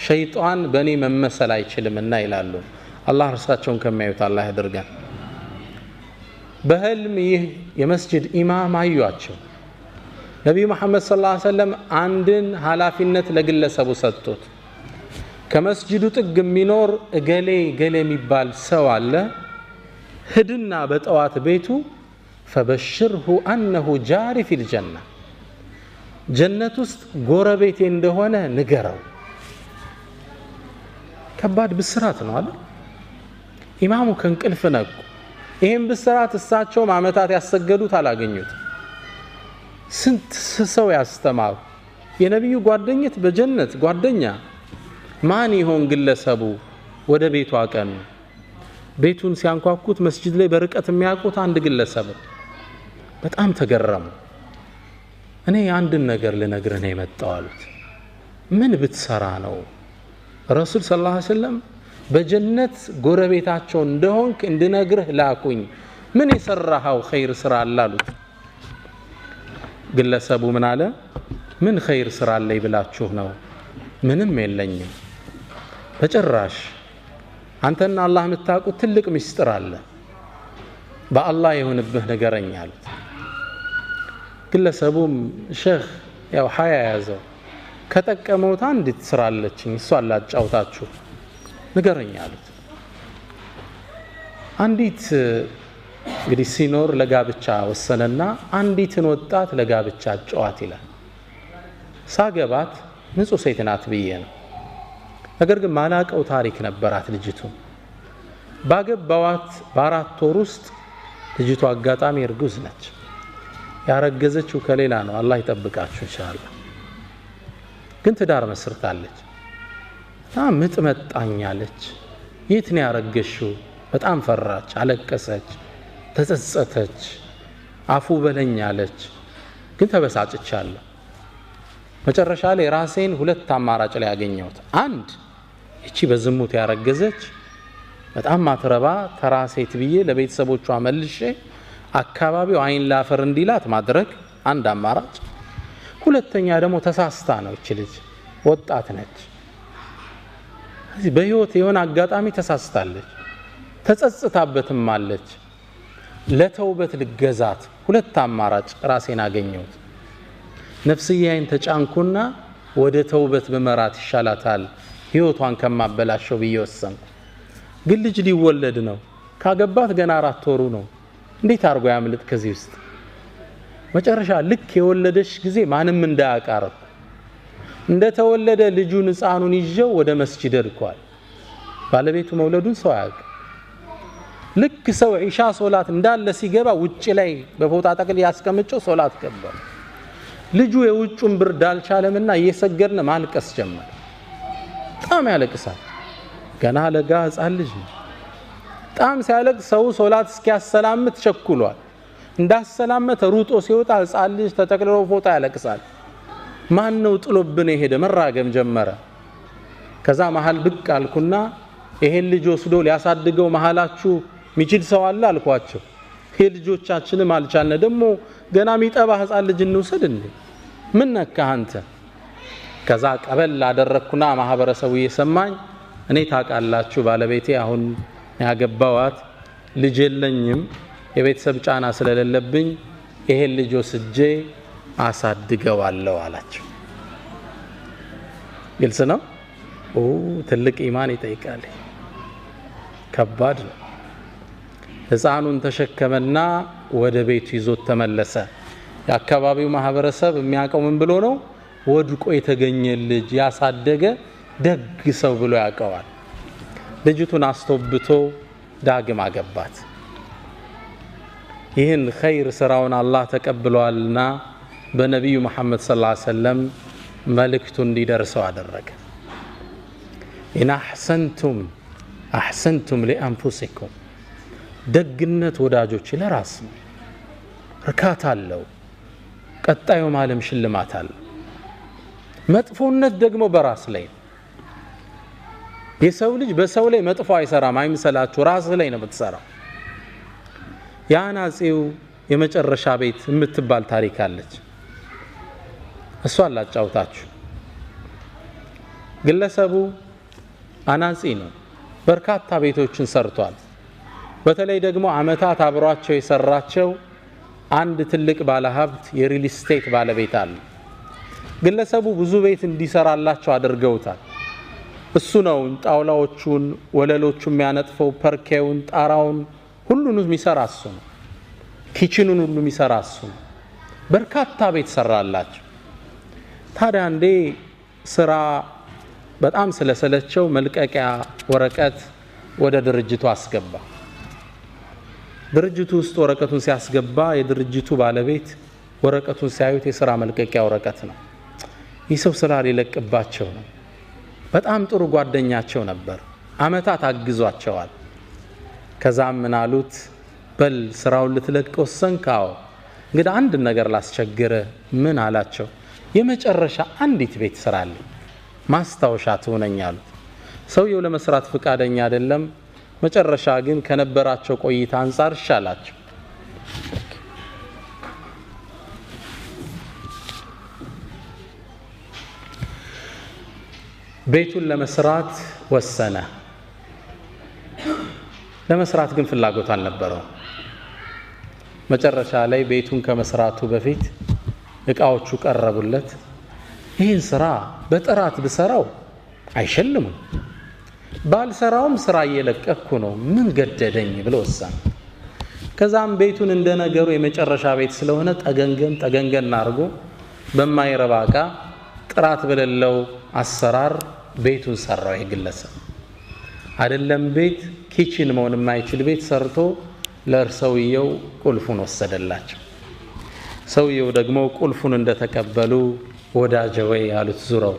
ሸይጣን በእኔ መመሰል አይችልምና ይላሉ። አላህ እርሳቸውን ከሚያዩት አላህ ያድርገን። በህልም ይህ የመስጂድ ኢማም አዩአቸው። ነቢዩ መሐመድ ሰለላሁ ዐለይሂ ወሰለም አንድን ኃላፊነት ለግለሰቡ ሰጡት። ከመስጂዱ ጥግ የሚኖር እገሌ እገሌ የሚባል ሰው አለ፣ ሂድና በጠዋት ቤቱ فبشره أنه جاري في الجنة፣ ጀነት ውስጥ ጎረቤቴ እንደሆነ ንገረው። ከባድ ብስራት ነው አይደል? ኢማሙ ከእንቅልፍ ነቁ። ይህም ብስራት እሳቸውም ዓመታት ያሰገዱት አላገኙት። ስንት ሰው ያስተማሩ የነቢዩ ጓደኝት በጀነት ጓደኛ ማን ይሆን ግለሰቡ? ወደ ቤቱ አቀኑ። ቤቱን ሲያንኳኩት መስጂድ ላይ በርቀት የሚያውቁት አንድ ግለሰብ። በጣም ተገረሙ። እኔ አንድን ነገር ልነግርህ ነው የመጣው አሉት። ምን ብትሰራ ነው ረሱል ሰለላሁ ዐለይሂ ወሰለም በጀነት ጎረቤታቸው እንደሆንክ እንድነግርህ ላኩኝ። ምን የሰራኸው ኸይር ስራ አለ አሉት። ግለሰቡ ምን አለ? ምን ኸይር ስራ አለኝ ብላችሁ ነው? ምንም የለኝም በጭራሽ። አንተና አላህ የምታውቁት ትልቅ ምስጢር አለ፣ በአላህ የሆንብህ ንገረኝ አሉት። ግለሰቡም ሼህ ያው ሀያ ያዘው፣ ከጠቀመውት አንዲት ስራ አለችኝ እሷን ላጫውታችሁ ንገረኝ አሉት። አንዲት እንግዲህ ሲኖር ለጋብቻ ወሰነና አንዲትን ወጣት ለጋብቻ አጨዋት ይላል። ሳገባት ንጹህ ሴት ናት ብዬ ነው። ነገር ግን ማላቀው ታሪክ ነበራት ልጅቱ። ባገባዋት በ4 ወር ውስጥ ልጅቱ አጋጣሚ እርጉዝ ነች። ያረገዘችው ከሌላ ነው። አላህ ይጠብቃችሁ ኢንሻአላህ። ግን ትዳር መስርታለች። በጣም ምጥ መጣኛለች። የት ነው ያረገሽው? በጣም ፈራች፣ አለቀሰች፣ ተጸጸተች፣ አፉ በለኝ አለች። ግን ተበሳጭቻለሁ። መጨረሻ ላይ ራሴን ሁለት አማራጭ ላይ ያገኘሁት። አንድ እቺ በዝሙት ያረገዘች በጣም ማትረባ ተራ ሴት ብዬ ለቤተሰቦቿ መልሼ አካባቢው አይን ላፈር እንዲላት ማድረግ አንድ አማራጭ። ሁለተኛ ደግሞ ተሳስታ ነው እቺ ልጅ ወጣት ነች። እዚህ በህይወት የሆነ አጋጣሚ ተሳስታለች፣ ተጸጽታበትም አለች። ለተውበት ልገዛት ሁለት አማራጭ ራሴን አገኘሁት። ነፍስያዬን ተጫንኩና ወደ ተውበት በመራት ይሻላታል ህይወቷን ከማበላሸው ብዬ ወሰንኩ። ግን ልጅ ሊወለድ ነው፣ ካገባት ገና 4 ወሩ ነው። እንዴት አድርጎ ያምልጥ ከዚህ ውስጥ? መጨረሻ ልክ የወለደች ጊዜ ማንም እንዳያቃረብ እንደተወለደ ልጁን ህፃኑን ይዤው ወደ መስጂድ ልኳል። ባለቤቱ መውለዱን ሰው አያውቅም። ልክ ሰው ኢሻ ሶላት እንዳለ ሲገባ ውጪ ላይ በፎጣ ጠቅል ያስቀምጨው ሶላት ገባ። ልጁ የውጩን ብርድ አልቻለምና እየሰገድን ማልቀስ ጀመረ። በጣም ያለቅሳል። ገና ለጋ ህፃን ልጅ ነው። በጣም ሲያለቅስ ሰው ሶላት እስኪያሰላምት ቸኩሏል። እንዳሰላመተ ሩጦ ሲወጣ ህፃን ልጅ ተጠቅልሎ ፎጣ ያለቅሳል። ማን ነው ጥሎብን የሄደ? መራገም ጀመረ። ከዛ መሃል ብቅ አልኩና ይሄን ልጅ ወስዶ ሊያሳድገው መሃላችሁ ሚችል ሰው አለ አልኳቸው። ይሄ ልጆቻችንም አልቻልነ፣ ደግሞ ገና የሚጠባ ህፃን ልጅ እንውሰድ እንዴ? ምን ነካህ አንተ? ከዛ ቀበል አደረግኩና ማህበረሰቡ እየሰማኝ እኔ ታውቃላችሁ ባለቤቴ አሁን ያገባዋት ልጅ የለኝም፣ የቤተሰብ ጫና ስለሌለብኝ ይሄን ልጅ ወስጄ አሳድገዋለሁ አላቸው። ግልጽ ነው። ትልቅ ኢማን ይጠይቃል። ከባድ ነው። ህፃኑን ተሸከመና ወደ ቤቱ ይዞት ተመለሰ። የአካባቢው ማህበረሰብ የሚያውቀው ምን ብሎ ነው? ወድቆ የተገኘ ልጅ ያሳደገ ደግ ሰው ብሎ ያውቀዋል። ልጅቱን አስቶብቶ ዳግም አገባት። ይህን ኸይር ስራውን አላህ ተቀብሏልና በነቢዩ መሐመድ ሰለላሁ ዐለይሂ ወሰለም መልእክቱ እንዲደርሰው አደረገ። ኢን አሕሰንቱም አሕሰንቱም ሊአንፉሲኩም። ደግነት ወዳጆች ለራስ ነው፣ እርካታ አለው፣ ቀጣዩም ዓለም ሽልማት አለው። መጥፎነት ደግሞ በራስ ላይ ነው። የሰው ልጅ በሰው ላይ መጥፎ አይሰራም፣ አይምሰላችሁ፣ ራስ ላይ ነው የምትሰራው። የአናጺው የመጨረሻ ቤት የምትባል ታሪክ አለች። እሷን ላጫውታችሁ። ግለሰቡ አናጺ ነው። በርካታ ቤቶችን ሰርቷል። በተለይ ደግሞ አመታት አብሯቸው የሰራቸው አንድ ትልቅ ባለሀብት የሪል ስቴት ባለቤት አለ። ግለሰቡ ብዙ ቤት እንዲሰራላቸው አድርገውታል። እሱ ነው ጣውላዎቹን፣ ወለሎቹን የሚያነጥፈው፣ ፐርኬውን፣ ጣራውን ሁሉንም የሚሰራ እሱ ነው። kitchen ኑን ሁሉ የሚሰራ እሱ ነው። በርካታ ቤት ሰራላቸው። ታዲያ አንዴ ስራ በጣም ስለሰለቸው መልቀቂያ ወረቀት ወደ ድርጅቱ አስገባ። ድርጅቱ ውስጥ ወረቀቱን ሲያስገባ የድርጅቱ ባለቤት ወረቀቱን ሲያዩት የስራ መልቀቂያ ወረቀት ነው። ይህ ሰው ስራ ሊለቅባቸው ነው። በጣም ጥሩ ጓደኛቸው ነበር። አመታት አግዟቸዋል። ከዛም ምን አሉት? በል ስራውን ልትለቅ ወሰንክ? አዎ። እንግዲህ አንድ ነገር ላስቸግርህ። ምን አላቸው? የመጨረሻ አንዲት ቤት ስራልኝ፣ ማስታወሻ ትሆነኝ አሉት። ሰውየው ለመስራት ፍቃደኛ አይደለም። መጨረሻ ግን ከነበራቸው ቆይታ አንፃር እሺ አላቸው። ቤቱን ለመስራት ወሰነ። ለመስራት ግን ፍላጎት አልነበረውም። መጨረሻ ላይ ቤቱን ከመስራቱ በፊት እቃዎቹ ቀረቡለት። ይህን ስራ በጥራት ብሰራው አይሸልሙም፣ ባልሰራውም ስራ እየለቀኩ ነው፣ ምን ገደደኝ ብሎ ወሰነ። ከዛም ቤቱን እንደነገሩ የመጨረሻ ቤት ስለሆነ ጠገንገን ጠገንገን አድርጎ በማይረባ እቃ ጥራት በሌለው አሰራር ቤቱን ሰራው። ይሄ ግለሰብ አይደለም ቤት kitchen መሆን የማይችል ቤት ሰርቶ ለሰውየው ቁልፉን ወሰደላቸው። ሰውየው ደግሞ ቁልፉን እንደተቀበሉ ወዳጄ ወይ አሉት ዙረው፣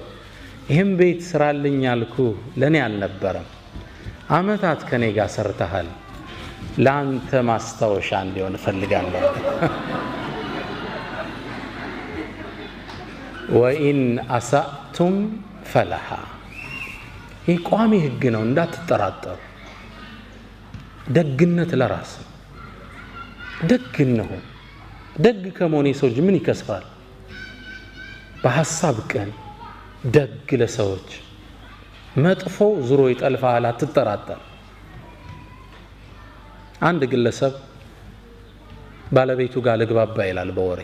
ይህም ቤት ስራልኝ አልኩ ለኔ አልነበረም፣ አመታት ከኔ ጋር ሰርተሃል፣ ለአንተ ማስታወሻ እንዲሆን እፈልጋለሁ። ወኢን አሳእቱም ፈለሃ። ይህ ቋሚ ህግ ነው፣ እንዳትጠራጠሩ። ደግነት ለራስ ነው። ደግ እንሁን። ደግ ከመሆን የሰው ልጅ ምን ይከስራል? በሐሳብ ቅን፣ ደግ ለሰዎች፣ መጥፎ ዙሮ ይጠልፋል፣ አትጠራጠር። አንድ ግለሰብ ባለቤቱ ጋር ልግባባ ይላል በወሬ።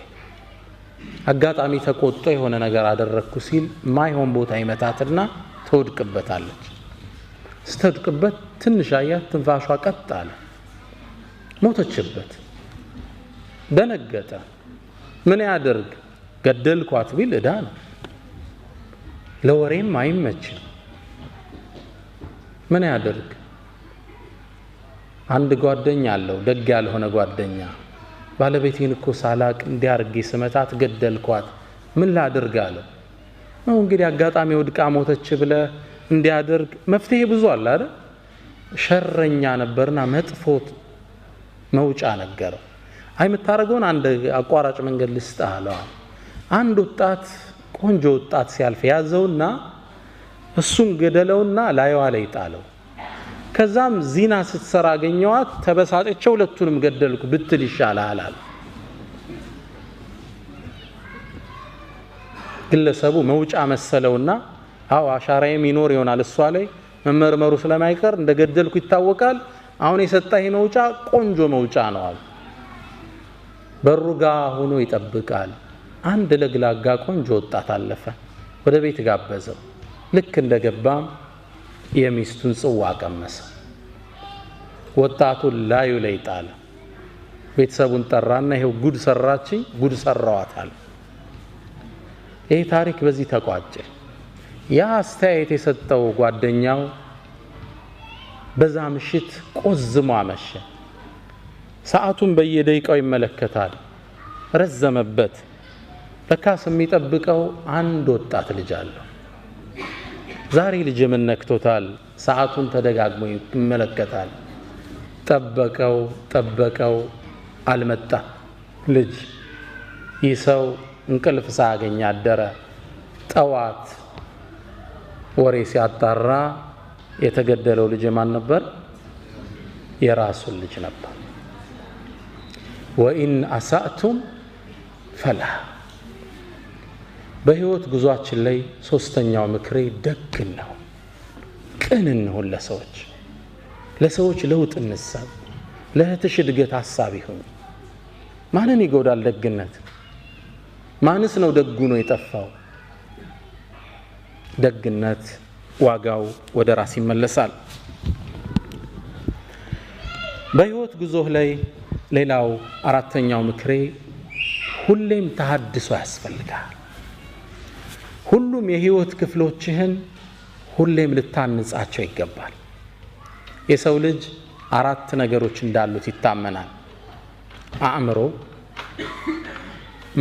አጋጣሚ ተቆጥቶ የሆነ ነገር አደረግኩ ሲል ማይሆን ቦታ ይመታትና ትወድቅበታለች። ስትወድቅበት ትንሽ አያት፣ ትንፋሿ ቀጥ አለ። ሞተችበት። ደነገጠ። ምን ያደርግ? ገደልኳት ቢል ዕዳ ነው፣ ለወሬም አይመችም። ምን ያደርግ? አንድ ጓደኛ አለው፣ ደግ ያልሆነ ጓደኛ። ባለቤቴን እኮ ሳላቅ እንዲያርጌ ስመታት ገደልኳት፣ ምን ላድርግ አለው። ነው እንግዲህ አጋጣሚ ወድቃ ሞተች ብለህ እንዲያደርግ መፍትሄ ብዙ አለ አይደል? ሸረኛ ነበርና መጥፎት መውጫ ነገረው። አይ የምታደርገውን አንድ አቋራጭ መንገድ ልስጥህ አለዋል። አንድ ወጣት፣ ቆንጆ ወጣት ሲያልፍ ያዘውና እሱን ገደለውና ላይዋ ላይ ጣለው። ከዛም ዚና ስትሰራ አገኘዋት፣ ተበሳጨቸው፣ ሁለቱንም ገደልኩ ብትል ይሻልሃል አለ። ግለሰቡ መውጫ መሰለውና አዎ አሻራዬም ይኖር ይሆናል እሷ ላይ፣ መመርመሩ ስለማይቀር እንደገደልኩ ይታወቃል። አሁን የሰጠህ መውጫ ቆንጆ መውጫ ነው አለ። በሩ ጋ ሆኖ ይጠብቃል። አንድ ለግላጋ ቆንጆ ወጣት አለፈ። ወደ ቤት ጋበዘው። ልክ እንደገባም የሚስቱን ጽዋ ቀመሰ። ወጣቱን ላዩ ላይ ጣለ። ቤተሰቡን ጠራና ይሄው ጉድ ሰራችኝ፣ ጉድ ሰራዋታል። ይህ ታሪክ በዚህ ተቋጨ። ያ አስተያየት የሰጠው ጓደኛው በዛ ምሽት ቆዝሞ አመሸ። ሰዓቱን በየደቂቃው ይመለከታል። ረዘመበት። ለካስ የሚጠብቀው አንድ ወጣት ልጅ አለው። ዛሬ ልጅ ምን ነክቶታል? ሰዓቱን ተደጋግሞ ይመለከታል። ጠበቀው ጠበቀው፣ አልመጣ ልጅ። ይህ ሰው እንቅልፍ ሳያገኝ አደረ። ጠዋት ወሬ ሲያጣራ የተገደለው ልጅ ማን ነበር? የራሱን ልጅ ነበር። ወኢን አሳእቱም ፈላህ። በህይወት ጉዟችን ላይ ሶስተኛው ምክሬ ደግ እንሁን፣ ቅን እንሁን። ለሰዎች ለውጥ እንሳብ። ለእህትሽ እድገት ሀሳብ ይሁን። ማንን ይጎዳል ደግነት? ማንስ ነው ደጉ ነው የጠፋው? ደግነት ዋጋው ወደ ራስ ይመለሳል። በህይወት ጉዞህ ላይ ሌላው አራተኛው ምክሬ ሁሌም ተሃድሶ ያስፈልጋል። ሁሉም የህይወት ክፍሎችህን ሁሌም ልታንጻቸው ይገባል። የሰው ልጅ አራት ነገሮች እንዳሉት ይታመናል። አእምሮ፣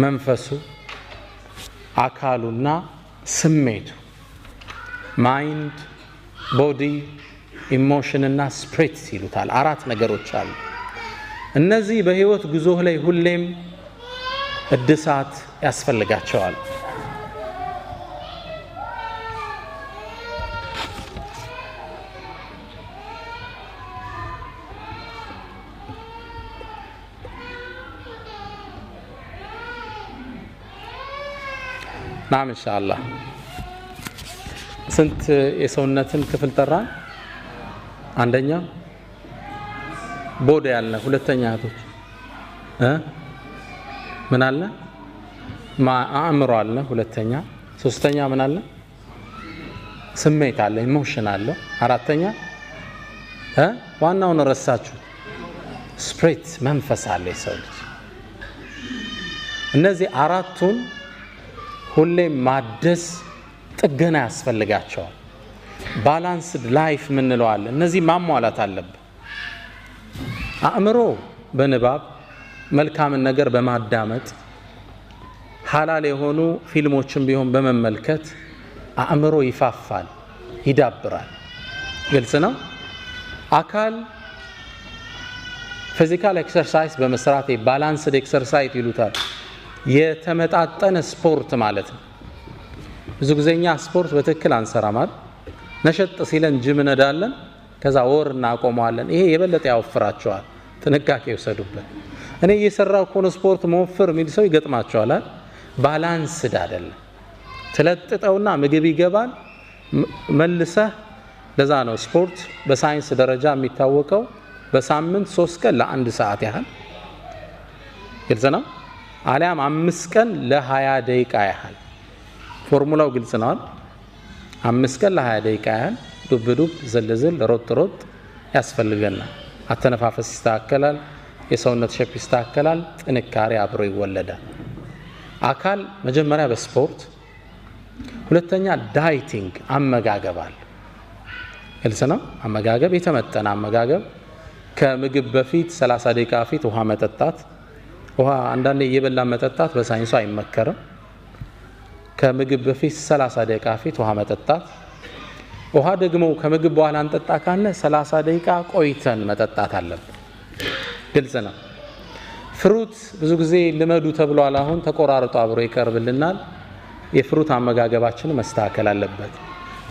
መንፈሱ፣ አካሉና ስሜቱ። Mind፣ body፣ emotion እና spirit ይሉታል። አራት ነገሮች አሉ። እነዚህ በህይወት ጉዞህ ላይ ሁሌም እድሳት ያስፈልጋቸዋል። ናም ኢንሻአላህ። ስንት የሰውነትን ክፍል ጠራን? አንደኛ body ያልነ፣ ሁለተኛ እህቶች ምን አለ? አእምሮ አለ ሁለተኛ፣ ሶስተኛ ምን አለ? ስሜት አለ፣ emotion አለ። አራተኛ ዋናውን ረሳችሁ፣ spirit መንፈስ አለ የሰው ልጅ። እነዚህ አራቱን ሁሌም ማደስ ጥገና ያስፈልጋቸዋል። Balanced life ምንለው አለ። እነዚህ ማሟላት አለብን። አእምሮ በንባብ፣ መልካምን ነገር በማዳመጥ፣ ሐላል የሆኑ ፊልሞችን ቢሆን በመመልከት አእምሮ ይፋፋል፣ ይዳብራል። ግልጽ ነው። አካል physical exercise በመስራት፣ balanced exercise ይሉታል። የተመጣጠነ ስፖርት ማለት ነው። ብዙ ጊዜ እኛ ስፖርት በትክክል አንሰራም አይደል? ነሸጥ ሲለን ጅም እንሄዳለን፣ ከዛ ወር እናቆመዋለን። ይሄ የበለጠ ያወፍራቸዋል። ጥንቃቄ ይውሰዱበት። እኔ እየሰራው ከሆነ ስፖርት መወፍር የሚል ሰው ይገጥማቸዋል። Balanced አይደለም። ትለጥጠውና ምግብ ይገባል መልሰህ። ለዛ ነው ስፖርት በሳይንስ ደረጃ የሚታወቀው በሳምንት 3 ቀን ለ1 ሰዓት ያህል፣ ግልጽ ነው። አሊያም 5 ቀን ለ20 ደቂቃ ያህል። ፎርሙላው ግልጽ ነው። 5 ቀን ለ20 ደቂቃ ያህል ዱብ ዱብ ዝል ዝል ሮጥ ሮጥ ያስፈልገናል። አተነፋፈስ ይስተካከላል፣ የሰውነት shape ይስተካከላል፣ ጥንካሬ አብሮ ይወለዳል። አካል መጀመሪያ በስፖርት፣ ሁለተኛ dieting አመጋገብ አለ። ግልጽ ነው። አመጋገብ የተመጠነ አመጋገብ፣ ከምግብ በፊት 30 ደቂቃ በፊት ውሃ መጠጣት። ውሃ አንዳንዴ እየበላን መጠጣት በሳይንሱ አይመከርም። ከምግብ በፊት 30 ደቂቃ በፊት ውሃ መጠጣት። ውሃ ደግሞ ከምግብ በኋላ እንጠጣ ካለ 30 ደቂቃ ቆይተን መጠጣት አለብን። ግልጽ ነው። Fruit ብዙ ጊዜ ልመዱ ተብሏል። አሁን ተቆራርጦ አብሮ ይቀርብልናል። የ fruit አመጋገባችን መስተካከል አለበት።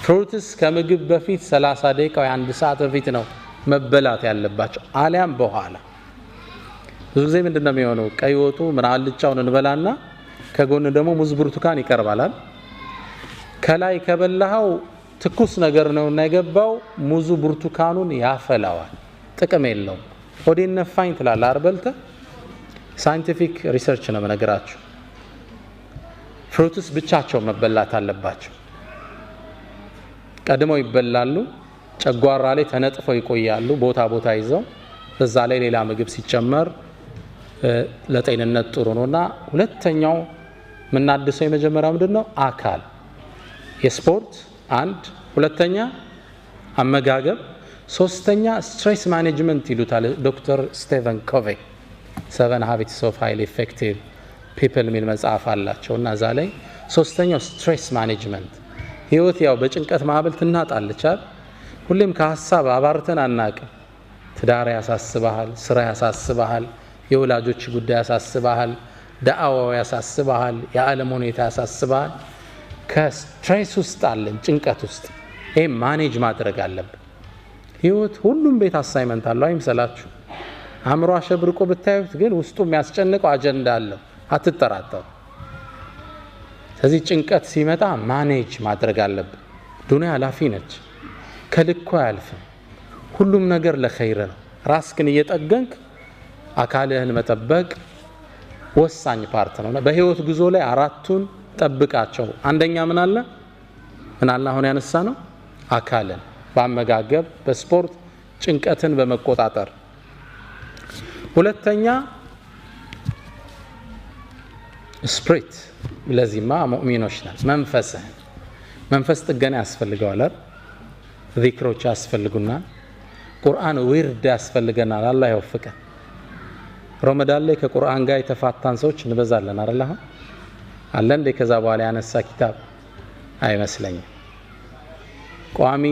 Fruits ከምግብ በፊት 30 ደቂቃ ወይ 1 ሰዓት በፊት ነው መበላት ያለባቸው፣ አሊያም በኋላ። ብዙ ጊዜ ምንድነው የሚሆነው? ቀይ ወጡ ምን አልጫውን እንበላና ከጎን ደግሞ ሙዝ ብርቱካን ይቀርባላል። ከላይ ከበላኸው ትኩስ ነገር ነውና የገባው ሙዙ ብርቱካኑን ያፈላዋል፣ ጥቅም የለውም። ሆዴን ነፋኝ ትላለህ አርበልተህ። Scientific research ነው የምነግራችሁ። Fruits ብቻቸው መበላት አለባቸው። ቀድመው ይበላሉ፣ ጨጓራ ላይ ተነጥፈው ይቆያሉ ቦታ ቦታ ይዘው፣ በዛ ላይ ሌላ ምግብ ሲጨመር ለጤንነት ጥሩ ነውና ሁለተኛው የምናድሰው የመጀመሪያው ምንድነው? አካል የስፖርት አንድ፣ ሁለተኛ አመጋገብ፣ ሶስተኛ stress management ይሉታል ዶክተር ስቴቨን ኮቬ። 7 Habits of Highly Effective People የሚል መጽሐፍ አላቸው እና እዛ ላይ ሶስተኛው stress management። ህይወት ያው በጭንቀት ማዕበል ትናጣለች አይደል? ሁሌም ከሀሳብ አባርተን አናውቅም። ትዳር ያሳስብሃል፣ ስራ ያሳስብሃል፣ የወላጆች ጉዳይ ያሳስብሃል፣ ዳዕዋው ያሳስብሃል፣ የዓለም ሁኔታ ያሳስብሃል። ከ stress ውስጥ አለን፣ ጭንቀት ውስጥ። ይሄ manage ማድረግ አለብን። ህይወት ሁሉም ቤት assignment አለው አይምሰላችሁ። አእምሮ አሸብርቆ ብታዩት ግን ውስጡ የሚያስጨንቀው አጀንዳ አለው፣ አትጠራጠሩ። ስለዚህ ጭንቀት ሲመጣ manage ማድረግ አለብን። ዱንያ ኃላፊ ነች፣ ከልኩ አያልፍም። ሁሉም ነገር ለኸይር ነው። ራስህን እየጠገንክ አካልህን መጠበቅ ወሳኝ part ነው። በህይወት ጉዞ ላይ አራቱን ጠብቃቸው። አንደኛ ምን አለ? ምን አለ አሁን ያነሳ ነው? አካልን በአመጋገብ፣ በስፖርት፣ ጭንቀትን በመቆጣጠር። ሁለተኛ spirit፣ ለዚህማ ሙእሚኖች ነን። መንፈስህን፣ መንፈስ ጥገና ያስፈልገዋል አይደል? ዚክሮች ያስፈልጉናል። ቁርአን ዊርድ ያስፈልገናል። አላህ ይወፍቀን። ረመዳን ላይ ከቁርአን ጋር የተፋታን ሰዎች እንበዛለን አይደል? አሁን አለ እንዴ ከዛ በኋላ ያነሳ ኪታብ አይመስለኝም። ቋሚ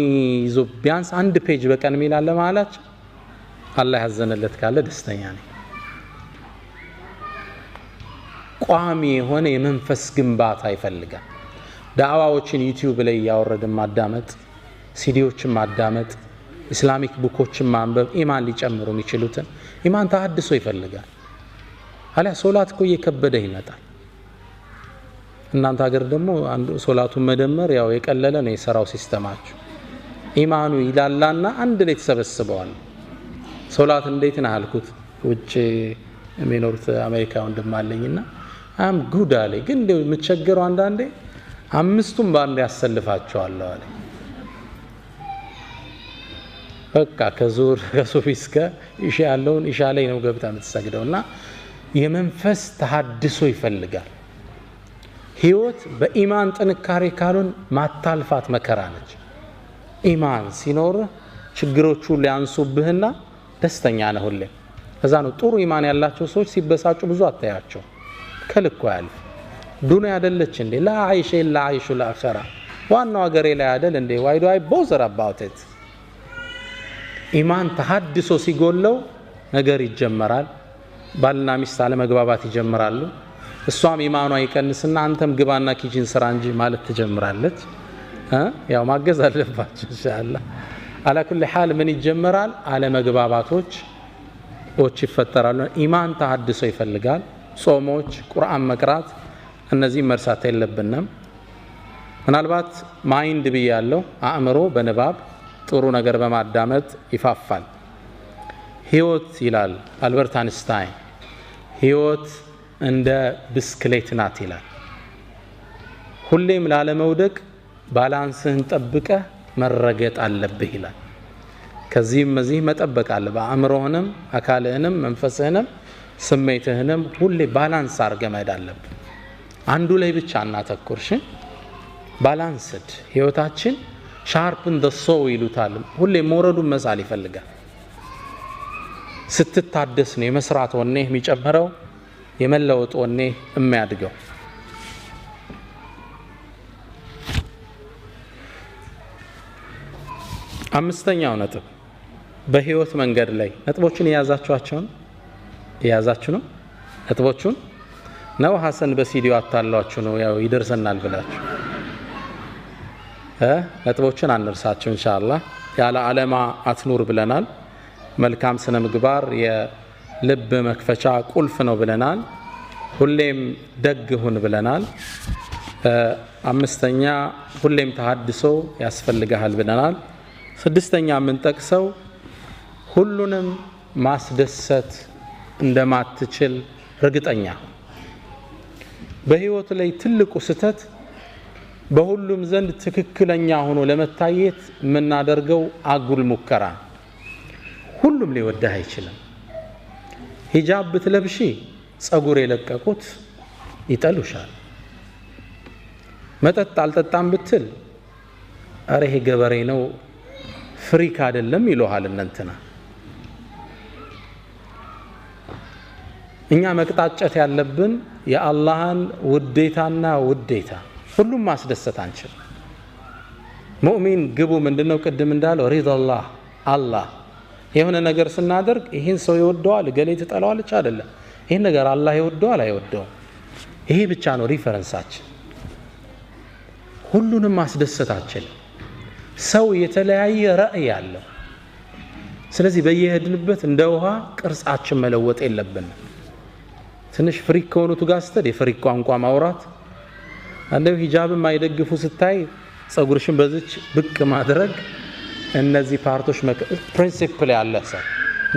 ይዞ ቢያንስ አንድ page በቀን የሚል አለ መሀላችን። አላህ ያዘነለት ካለ ደስተኛ ነኝ። ቋሚ የሆነ የመንፈስ ግንባታ ይፈልጋል። ዳዕዋዎችን ዩቲዩብ ላይ እያወረድን ማዳመጥ፣ ሲዲዎችን ማዳመጥ፣ Islamic book ኦችን ማንበብ፣ ኢማን ሊጨምሩ የሚችሉትን ኢማን ተሐድሶ ይፈልጋል። አሊያ ሶላት እኮ እየከበደ ይመጣል። እናንተ ሀገር ደግሞ አንዱ ሶላቱን መደመር ያው የቀለለ ነው የሰራው system ኣችሁ። ኢማኑ ይላላና አንድ ላይ ተሰበስበዋል። ሶላት እንዴት ነህ አልኩት። ውጭ የሚኖሩት አሜሪካ ወንድም አለኝና I'm good አለኝ። ግን እንደው የምቸገረው አንዳንዴ አምስቱም በአንድ ያሰልፋቸዋለሁ አለኝ። በቃ ከዙር ከሱፊ እስከ ኢሻ ያለውን ኢሻ ላይ ነው ገብታ የምትሰግደውና የመንፈስ ተሐድሶ ይፈልጋል። ህይወት በኢማን ጥንካሬ ካሉን ማታልፋት መከራ ነች። ኢማን ሲኖር ችግሮቹ ሊያንሱብህና ደስተኛ ነህ ሁሌ። ከዛ ነው ጥሩ ኢማን ያላቸው ሰዎች ሲበሳጩ ብዙ አታያቸው፣ ከልኩ አያልፍ። ዱንያ አይደለች እንዴ? لا عيش إلا عيش الآخرة። ዋናው ሀገሬ ላይ አይደል እንዴ? Why do I bother about it? ኢማን ተሐድሶ ሲጎለው ነገር ይጀመራል። ባልና ሚስት አለመግባባት ይጀምራሉ። እሷም ኢማኗ ይቀንስና አንተም ግባና kitchen ስራ እንጂ ማለት ትጀምራለች። ያው ማገዝ አለባችሁ ኢንሻአላህ። على كل حال ምን ይጀምራል? አለመግባባቶች ይፈጠራሉ። ኢማን ተሐድሶ ይፈልጋል። ጾሞች፣ ቁርአን መቅራት፣ እነዚህ መርሳት የለብንም። ምናልባት mind ብያለሁ፣ አእምሮ በንባብ ጥሩ ነገር በማዳመጥ ይፋፋል። ህይወት ይላል አልበርት አንስታይን፣ ህይወት እንደ ብስክሌት ናት ይላል። ሁሌም ላለመውደቅ balance ህን ጠብቀህ መረገጥ አለብህ ይላል። ከዚህም እዚህ መጠበቅ አለብህ። አእምሮህንም አካልህንም መንፈስህንም ስሜትህንም ሁሌ balance አድርገህ መሄድ አለብህ። አንዱ ላይ ብቻ አናተኩር። እሺ፣ balanced ህይወታችን sharpen the saw ይሉታል። ሁሌ ሞረዱን መሳል ይፈልጋል። ስትታደስ ነው የመስራት ወኔህ የሚጨምረው፣ የመለወጥ ወኔ የሚያድገው። አምስተኛው ነጥብ በህይወት መንገድ ላይ ነጥቦችን የያዛችኋቸውን የያዛችሁ ነው። ነጥቦቹን ነው ሐሰን በሲዲዮ አታሏችሁ ነው ያው ይደርሰናል ብላችሁ ነጥቦችን አንርሳቸው ኢንሻአላህ። ያለ ዓለማ አትኑር ብለናል። መልካም ስነ ምግባር የልብ መክፈቻ ቁልፍ ነው ብለናል። ሁሌም ደግ ሁን ብለናል። አምስተኛ ሁሌም ተሐድሶ ያስፈልግሃል ብለናል። ስድስተኛ የምንጠቅሰው ሁሉንም ማስደሰት እንደማትችል እርግጠኛ። በህይወት ላይ ትልቁ ስህተት በሁሉም ዘንድ ትክክለኛ ሆኖ ለመታየት የምናደርገው አጉል ሙከራ። ሁሉም ሊወድህ አይችልም። ሂጃብ ብትለብሺ ጸጉር የለቀቁት ይጠሉሻል። መጠጥ አልጠጣም ብትል አረ ይሄ ገበሬ ነው freak አይደለም ይሉሃል እነንትና። እኛ መቅጣጨት ያለብን የአላህን ውዴታና ውዴታ። ሁሉም ማስደሰት አንችልም። ሙእሚን ግቡ ምንድነው? ቅድም እንዳለው ሪዳላህ አላህ። የሆነ ነገር ስናደርግ ይህን ሰው ይወደዋል ገሌ ትጠላዋለች አይደለም። ይህን ነገር አላህ ይወደዋል አይወደውም፣ ይሄ ብቻ ነው reference ኣችን። ሁሉንም ማስደሰት አንችልም። ሰው የተለያየ ራእይ አለው። ስለዚህ በየሄድንበት እንደ ውሃ ቅርጻችን መለወጥ የለብንም። ትንሽ freak ከሆኑት ጋር ስትሄድ የ freak ቋንቋ ማውራት፣ አንደው ሂጃብ የማይደግፉ ስታይ ጸጉርሽን በዚች ብቅ ማድረግ፣ እነዚህ part ኦች principle ያለ ሰው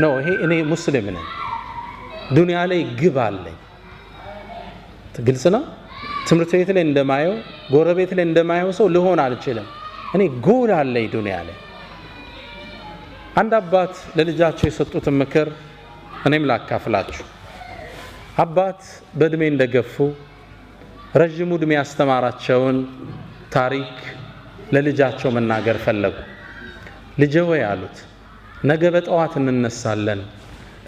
ነው። ይሄ እኔ ሙስሊም ነኝ፣ ዱንያ ላይ ግብ አለኝ። ግልጽ ነው። ትምህርት ቤት ላይ እንደማየው ጎረቤት ላይ እንደማየው ሰው ልሆን አልችልም። እኔ ጎል አለኝ ዱንያ ላይ። አንድ አባት ለልጃቸው የሰጡትን ምክር እኔም ላካፍላችሁ። አባት በእድሜ እንደገፉ ረዥሙ እድሜ ያስተማራቸውን ታሪክ ለልጃቸው መናገር ፈለጉ። ልጄ ሆይ አሉት፣ ነገ በጠዋት እንነሳለን፣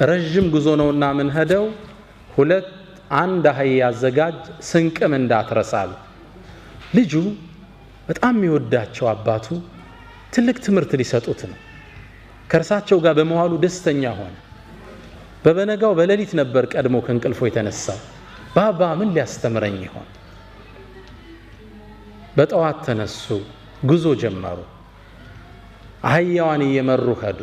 ረዥም ጉዞ ነውና ምንሄደው፣ 2 አንድ አህያ አዘጋጅ፣ ስንቅም እንዳትረሳል። ልጁ በጣም የሚወዳቸው አባቱ ትልቅ ትምህርት ሊሰጡት ነው። ከእርሳቸው ጋር በመዋሉ ደስተኛ ሆነ። በበነጋው በሌሊት ነበር ቀድሞ ከእንቅልፎ የተነሳው። ባባ ምን ሊያስተምረኝ ይሆን? በጠዋት ተነሱ፣ ጉዞ ጀመሩ። አህያዋን እየመሩ ሄዱ።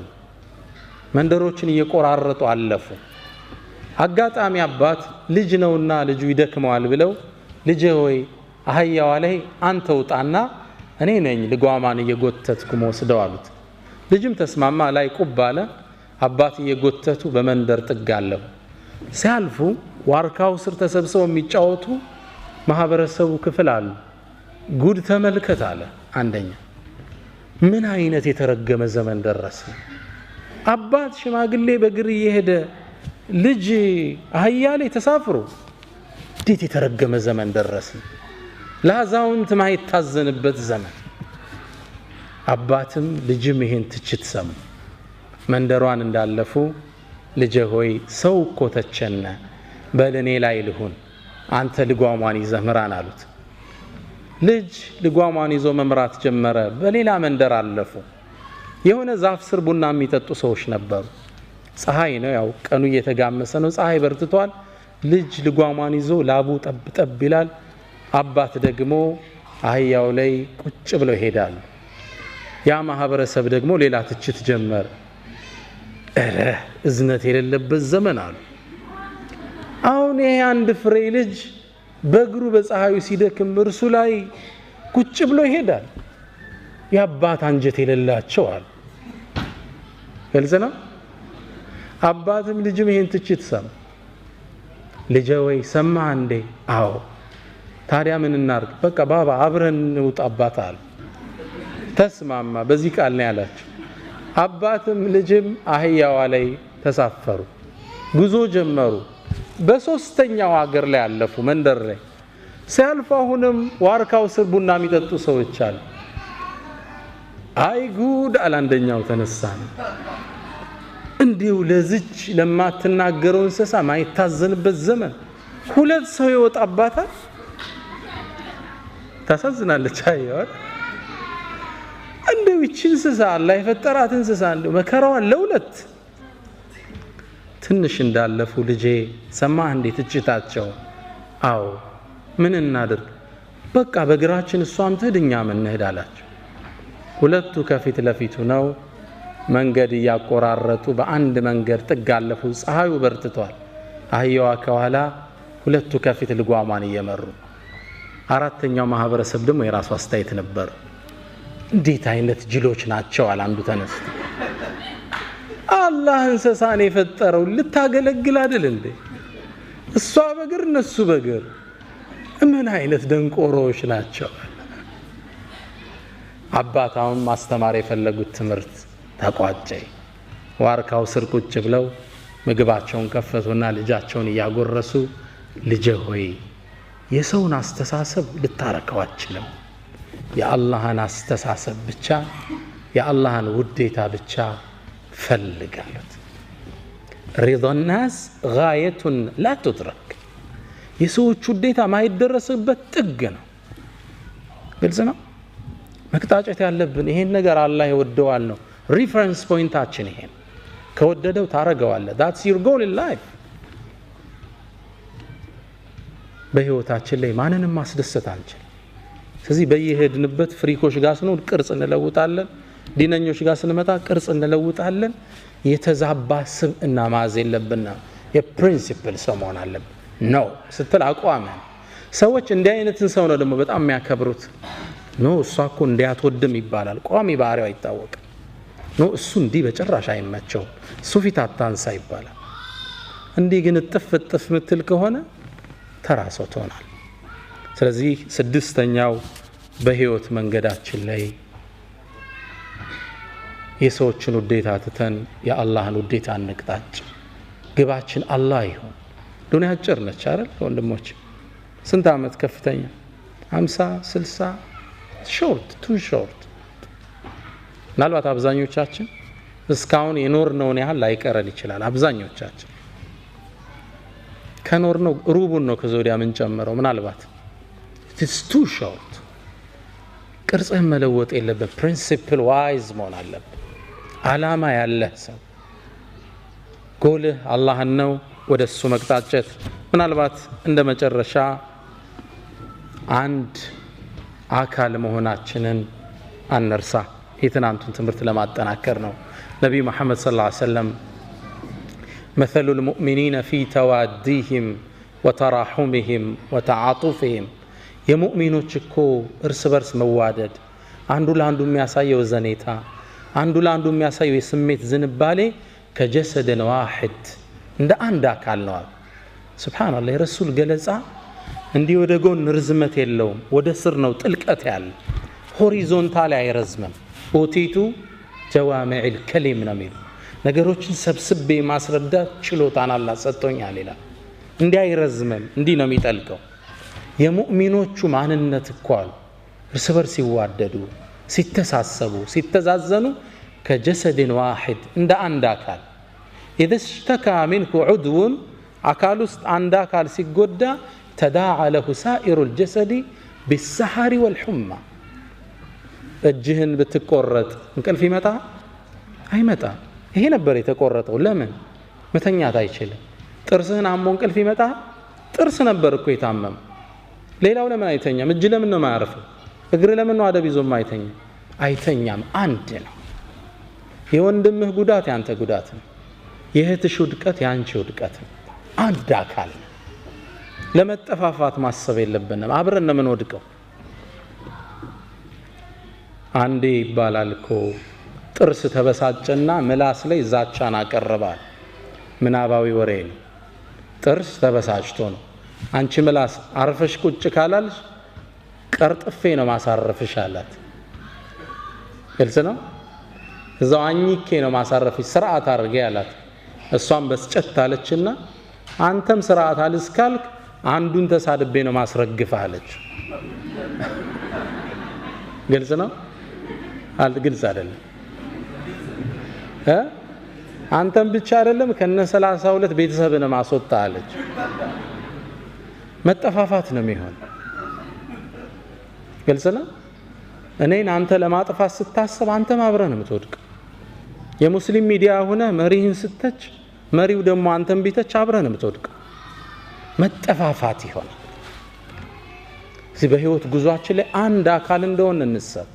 መንደሮችን እየቆራረጡ አለፉ። አጋጣሚ አባት ልጅ ነውና ልጁ ይደክመዋል ብለው ልጄ ሆይ አህያዋ ላይ አንተ ውጣና እኔ ነኝ ልጓማን እየጎተትኩ መወስደው አሉት። ልጅም ተስማማ። ላይ ቁብ አለ። አባት እየጎተቱ በመንደር ጥግ አለፉ። ሲያልፉ ዋርካው ስር ተሰብስበው የሚጫወቱ ማህበረሰቡ ክፍል አሉ። ጉድ ተመልከት አለ አንደኛ። ምን አይነት የተረገመ ዘመን ደረሰ? አባት ሽማግሌ በእግር እየሄደ ልጅ አህያ ላይ ተሳፍሮ፣ እንዴት የተረገመ ዘመን ደረሰ? ለአዛውንት ማይታዘንበት ዘመን። አባትም ልጅም ይሄን ትችት ሰሙ። መንደሯን እንዳለፉ ልጄ ሆይ ሰው እኮ ተቸነ፣ በል እኔ ላይ ልሁን፣ አንተ ልጓሟን ይዘህ ምራን አሉት። ልጅ ልጓሟን ይዞ መምራት ጀመረ። በሌላ መንደር አለፉ። የሆነ ዛፍ ስር ቡና የሚጠጡ ሰዎች ነበሩ። ፀሐይ ነው፣ ያው ቀኑ እየተጋመሰ ነው፣ ፀሐይ በርትቷል። ልጅ ልጓሟን ይዞ ላቡ ጠብ ጠብ ይላል። አባት ደግሞ አህያው ላይ ቁጭ ብለው ይሄዳሉ። ያ ማህበረሰብ ደግሞ ሌላ ትችት ጀመረ። እረ እዝነት የሌለበት ዘመን አሉ። አሁን ይሄ አንድ ፍሬ ልጅ በእግሩ በፀሐዩ ሲደክም እርሱ ላይ ቁጭ ብሎ ይሄዳል። የአባት አንጀት የሌላቸው አሉ። ግልጽ ነው። አባትም ልጅም ይሄን ትችት ሰማ። ልጄ ወይ ሰማህ እንዴ? አዎ። ታዲያ ምን እናርግ? በቃ ባባ አብረን እንውጣ አባት አሉ። ተስማማ። በዚህ ቃል ነው ያላቸው። አባትም ልጅም አህያዋ ላይ ተሳፈሩ፣ ጉዞ ጀመሩ። በሶስተኛው ሀገር ላይ አለፉ፣ መንደር ላይ ሲያልፉ አሁንም ዋርካው ስር ቡና የሚጠጡ ሰዎች አሉ። አይ ጉድ አለ አንደኛው ተነሳ። እንዲሁ ለዚች ለማትናገረው እንስሳ ማይታዘንበት ዘመን ሁለት ሰው ይወጣባታል። ታሳዝናለች። አየዋል እንደው ይህች እንስሳ አላህ የፈጠራት እንስሳ እንደው መከራዋን ለሁለት ትንሽ እንዳለፉ ልጄ ሰማህ እንዴ ትችታቸው? አዎ ምን እናድርግ? በቃ በእግራችን እሷም ትሂድ እኛም እንሂድ አላቸው። ሁለቱ ከፊት ለፊቱ ነው መንገድ እያቆራረጡ በአንድ መንገድ ጥግ አለፉ። ፀሐዩ በርትቷል። አህያዋ ከኋላ፣ ሁለቱ ከፊት ልጓሟን እየመሩ። አራተኛው ማህበረሰብ ደግሞ የራሱ አስተያየት ነበር። እንዴት አይነት ጅሎች ናቸው አለ አንዱ ተነስቶ። አላህ እንስሳን የፈጠረው ልታገለግል አይደል እንዴ? እሷ በእግር እነሱ በእግር ምን አይነት ደንቆሮዎች ናቸው? አባት አሁን ማስተማር የፈለጉት ትምህርት ተቋጨ። ዋርካው ስር ቁጭ ብለው ምግባቸውን ከፈቱና ልጃቸውን እያጎረሱ ልጄ ሆይ የሰውን አስተሳሰብ ልታረከው አትችልም። የአላህን አስተሳሰብ ብቻ የአላህን ውዴታ ብቻ ፈልግ አሉት። رضا الناس غاية لا تدرك፣ የሰዎች ውዴታ ማይደረስበት ጥግ ነው። ግልጽ ነው። መቅጣጨት ያለብን ይሄን ነገር አላህ ይወደዋል ነው። Reference point ኣችን ይሄን ከወደደው ታረገዋለህ። That's your goal in life። በህይወታችን ላይ ማንንም ማስደሰት አንችል። ስለዚህ በየሄድንበት freak ኦች ጋር ስንሆን ቅርጽ እንለውጣለን። ዲነኞች ጋር ስንመጣ ቅርጽ እንለውጣለን። የተዛባ ስብዕና መያዝ የለብንም። የ principle ሰው መሆን አለብን። No ስትል አቋምህን ሰዎች እንዲህ አይነትን ሰው ነው ደግሞ በጣም የሚያከብሩት። No እሷ እኮ እንዲህ አትወድም ይባላል። ቋሚ ባህሪው አይታወቅም። No እሱ እንዲህ በጭራሽ አይመቸውም፣ እሱ ፊት አታንሳ ይባላል። እንዲህ ግን እጥፍ እጥፍ ምትል ከሆነ ተራ ሰው ትሆናል። ስለዚህ ስድስተኛው በህይወት መንገዳችን ላይ የሰዎችን ውዴታ ትተን የአላህን ውዴታ እንቅጣጭ። ግባችን አላህ ይሁን። ዱንያ አጭር ነች አይደል ወንድሞች? ስንት ዓመት ከፍተኛ? 50 60 short, too short። ምናልባት አብዛኞቻችን እስካሁን የኖርነውን ያህል ላይቀረን ይችላል። አብዛኞቻችን ከኖርነው ሩቡን ነው ከዚያ የምንጨምረው። ምናልባት it's too short። ቅርጽህን መለወጥ የለብን። Principle wise መሆን አለብን። አላማ ያለህ ሰው ጎልህ አላህን ነው፣ ወደ እሱ መቅጣጨት። ምናልባት እንደ መጨረሻ አንድ አካል መሆናችንን አንርሳ። የትናንቱን ትምህርት ለማጠናከር ነው። ነቢዩ መሐመድ صلى الله عليه وسلم مثل المؤمنين في توادهم وتراحمهم وتعاطفهم፣ የሙእሚኖች እኮ እርስ በርስ መዋደድ፣ አንዱ ለአንዱ የሚያሳየው ዘኔታ፣ አንዱ ለአንዱ የሚያሳየው የስሜት ዝንባሌ كجسد واحد እንደ አንድ አካል ነው። سبحان الله የረሱል ገለጻ እንዲህ ወደ ጎን ርዝመት የለውም፣ ወደ ስር ነው ጥልቀት ያለ። Horizontally አይረዝምም። أوتيت جوامع الكلم ነው የሚሉ ነገሮችን ሰብስቤ ማስረዳት ችሎታን አላህ ሰጥቶኛል ይላል። እንዲህ አይረዝምም፣ እንዲህ ነው የሚጠልቀው። የሙእሚኖቹ ማንነት እኮ አሉ እርስ በርስ ሲዋደዱ፣ ሲተሳሰቡ፣ ሲተዛዘኑ كجسد واحد እንደ አንድ አካል إذا اشتكى منه عضو አካል ውስጥ አንድ አካል ሲጎዳ تداعى له سائر الجسد بالسهر والحمى። እጅህን ብትቆረጥ እንቅልፍ ይመጣ አይመጣ? ይሄ ነበር የተቆረጠው። ለምን መተኛት አይችልም? ጥርስህን አሞ እንቅልፍ ይመጣ? ጥርስ ነበር እኮ የታመመ። ሌላው ለምን አይተኛም? እጅ ለምን ነው የማያርፈው? እግር ለምን ነው አደብ ይዞ አይተኛም? አይተኛም። አንድ ነው። የወንድምህ ጉዳት ያንተ ጉዳት ነው። የእህትሽ ውድቀት ያንቺ ውድቀት ነው። አንድ አካል ነው። ለመጠፋፋት ማሰብ የለብንም። አብረን ነው የምንወድቀው። አንዴ ይባላል እኮ ጥርስ ተበሳጨና ምላስ ላይ ዛቻን አቀረባል። ምናባዊ ወሬ ነው። ጥርስ ተበሳጭቶ ነው። አንቺ ምላስ አርፈሽ ቁጭ ካላልሽ ቀርጥፌ ነው ማሳረፍሽ አላት። ግልጽ ነው። እዛው አኝኬ ነው ማሳረፍሽ ስርዓት አድርጌ አላት። እሷም በስጨት አለችና አንተም ስርዓት አልስካልክ አንዱን ተሳድቤ ነው ማስረግፍህ አለች። ግልጽ ነው ግልጽ አይደለም? አንተም ብቻ አይደለም ከነ 32 ቤተሰብን ማስወጣ አለች። መጠፋፋት ነው የሚሆን። ግልጽ ነው። እኔን አንተ ለማጥፋት ስታስብ አንተም አብረህ ነው የምትወድቅ። የሙስሊም ሚዲያ ሆነ መሪህን ስተች መሪው ደግሞ አንተም ቢተች አብረህ ነው የምትወድቅ። መጠፋፋት ይሆናል። እዚህ በህይወት ጉዟችን ላይ አንድ አካል እንደሆነ እንሰብ።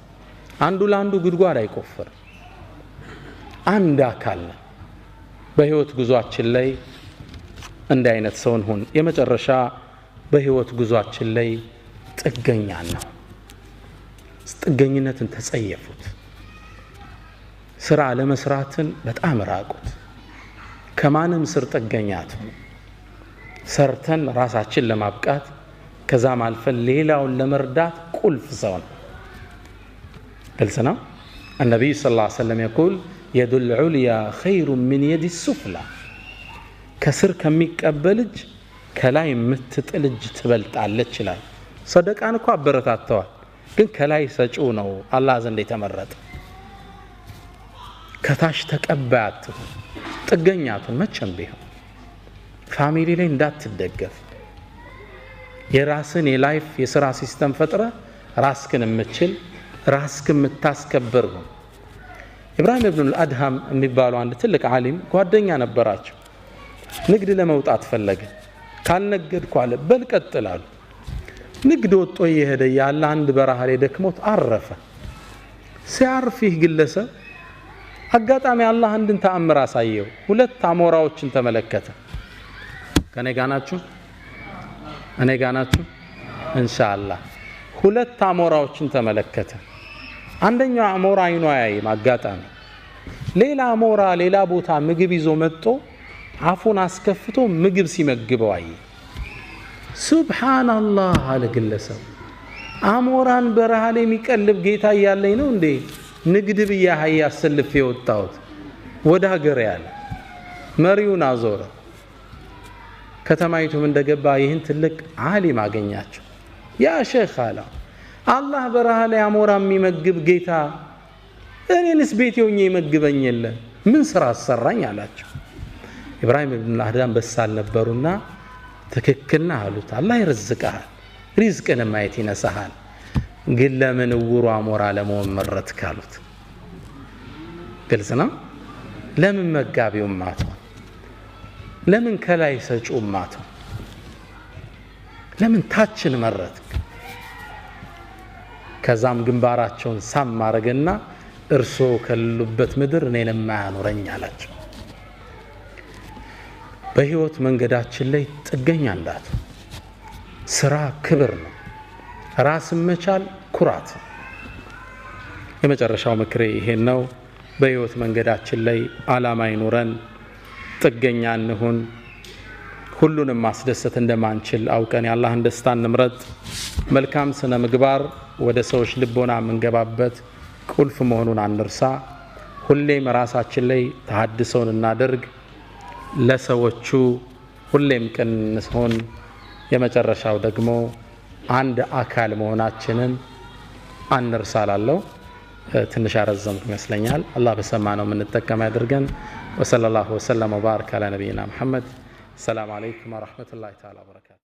አንዱ ለአንዱ ጉድጓድ አይቆፍር። አንድ አካል ነን። በህይወት ጉዟችን ላይ እንደ አይነት ሰው እንሁን። የመጨረሻ በህይወት ጉዟችን ላይ ጥገኛ ነው። ጥገኝነትን ተጸየፉት። ስራ ለመስራትን በጣም ራቁት። ከማንም ስር ጥገኛ አትሁኑ። ሰርተን ራሳችን ለማብቃት ከዛም አልፈን ሌላውን ለመርዳት ቁልፍ ሰው ነው። ግልጽ ነው። النبي صلى الله عليه وسلم يقول يد العليا خير من يد السفلى። ከስር ከሚቀበል እጅ ከላይ የምትጥል እጅ ትበልጣለች ይላል። ሰደቃን እኮ አበረታተዋል፣ ግን ከላይ ሰጪው ነው አላህ ዘንድ የተመረጠ። ከታች ተቀባይ አትሁን፣ ጥገኛ አትሁን። መቼም ቢሆን family ላይ እንዳትደገፍ። የራስን የ life የስራ system ፈጥረ ራስክን የምችል ራስክን የምታስከብር ሁን። ኢብራሂም ኢብኑል አድሃም የሚባሉ አንድ ትልቅ ዓሊም ጓደኛ ነበራቸው። ንግድ ለመውጣት ፈለገ። ካልነገድኩ አለ። በል ቀጥል አሉ። ንግድ ወጥቶ እየሄደ ያለ አንድ በረሃ ላይ ደክሞት አረፈ። ሲያርፍ ይህ ግለሰብ አጋጣሚ አላህ አንድን ተአምር አሳየው። ሁለት አሞራዎችን ተመለከተ። ከኔ ጋር ናችሁ? እኔ ጋር ናችሁ? ኢንሻአላህ። ሁለት አሞራዎችን ተመለከተ። አንደኛው አሞራ አይኑ አያይም አጋጣሚ። ሌላ አሞራ ሌላ ቦታ ምግብ ይዞ መጥቶ አፉን አስከፍቶ ምግብ ሲመግበው አየ። ሱብሃንአላህ አለ ግለሰብ። አሞራን በረሃ ላይ የሚቀልብ ጌታ እያለኝ ነው እንዴ ንግድ ብዬ አህያ አሰልፌ የወጣሁት ወደ ሀገር ያለ። መሪውን አዞረ። ከተማይቱም እንደገባ ይህን ትልቅ ዓሊም አገኛቸው። ያ ሼኽ አለው፣ አላህ በረሃ ላይ አሞራ የሚመግብ ጌታ እኔንስ ቤቴ ሆኜ ይመግበኝ የለ ምን ስራ አሰራኝ አላቸው። ኢብራሂም ኢብኑል አድሃም በሳል ነበሩና ትክክል ነህ አሉት። አላህ ይርዝቅሃል፣ ሪዝቅን ማየት ይነሳሃል፣ ግን ለምን እውሩ አሞራ ለመሆን መረጥክ አሉት። ግልጽ ነው። ለምን መጋቢውም አትሆን? ለምን ከላይ ሰጪውም አትሆን? ለምን ታችን መረጥክ? ከዛም ግንባራቸውን ሳም ማድረግና እርሶ ከሌሉበት ምድር እኔንም አያኖረኝ አላቸው። በህይወት መንገዳችን ላይ ጥገኛ እንዳትሆን። ስራ ክብር ነው። ራስን መቻል ኩራት። የመጨረሻው ምክሬ ይሄን ነው። በህይወት መንገዳችን ላይ አላማ ይኑረን፣ ጥገኛ እንሁን። ሁሉንም ማስደሰት እንደማንችል አውቀን የአላህን ደስታ እንምረጥ። መልካም ስነ ምግባር ወደ ሰዎች ልቦና የምንገባበት ቁልፍ መሆኑን አንርሳ። ሁሌም ራሳችን ላይ ተሐድሶን እናደርግ። ለሰዎቹ ሁሌም ቅን እንሆን። የመጨረሻው ደግሞ አንድ አካል መሆናችንን አንርሳ እላለሁ። ትንሽ አረዘምኩ ይመስለኛል። አላህ በሰማነው የምንጠቀም ያድርገን። ወሰለላሁ ወሰለም ወባረከ አላ ነቢይና መሐመድ። ሰላም አለይኩም ወረሕመቱላሂ ተዓላ ወበረካቱ።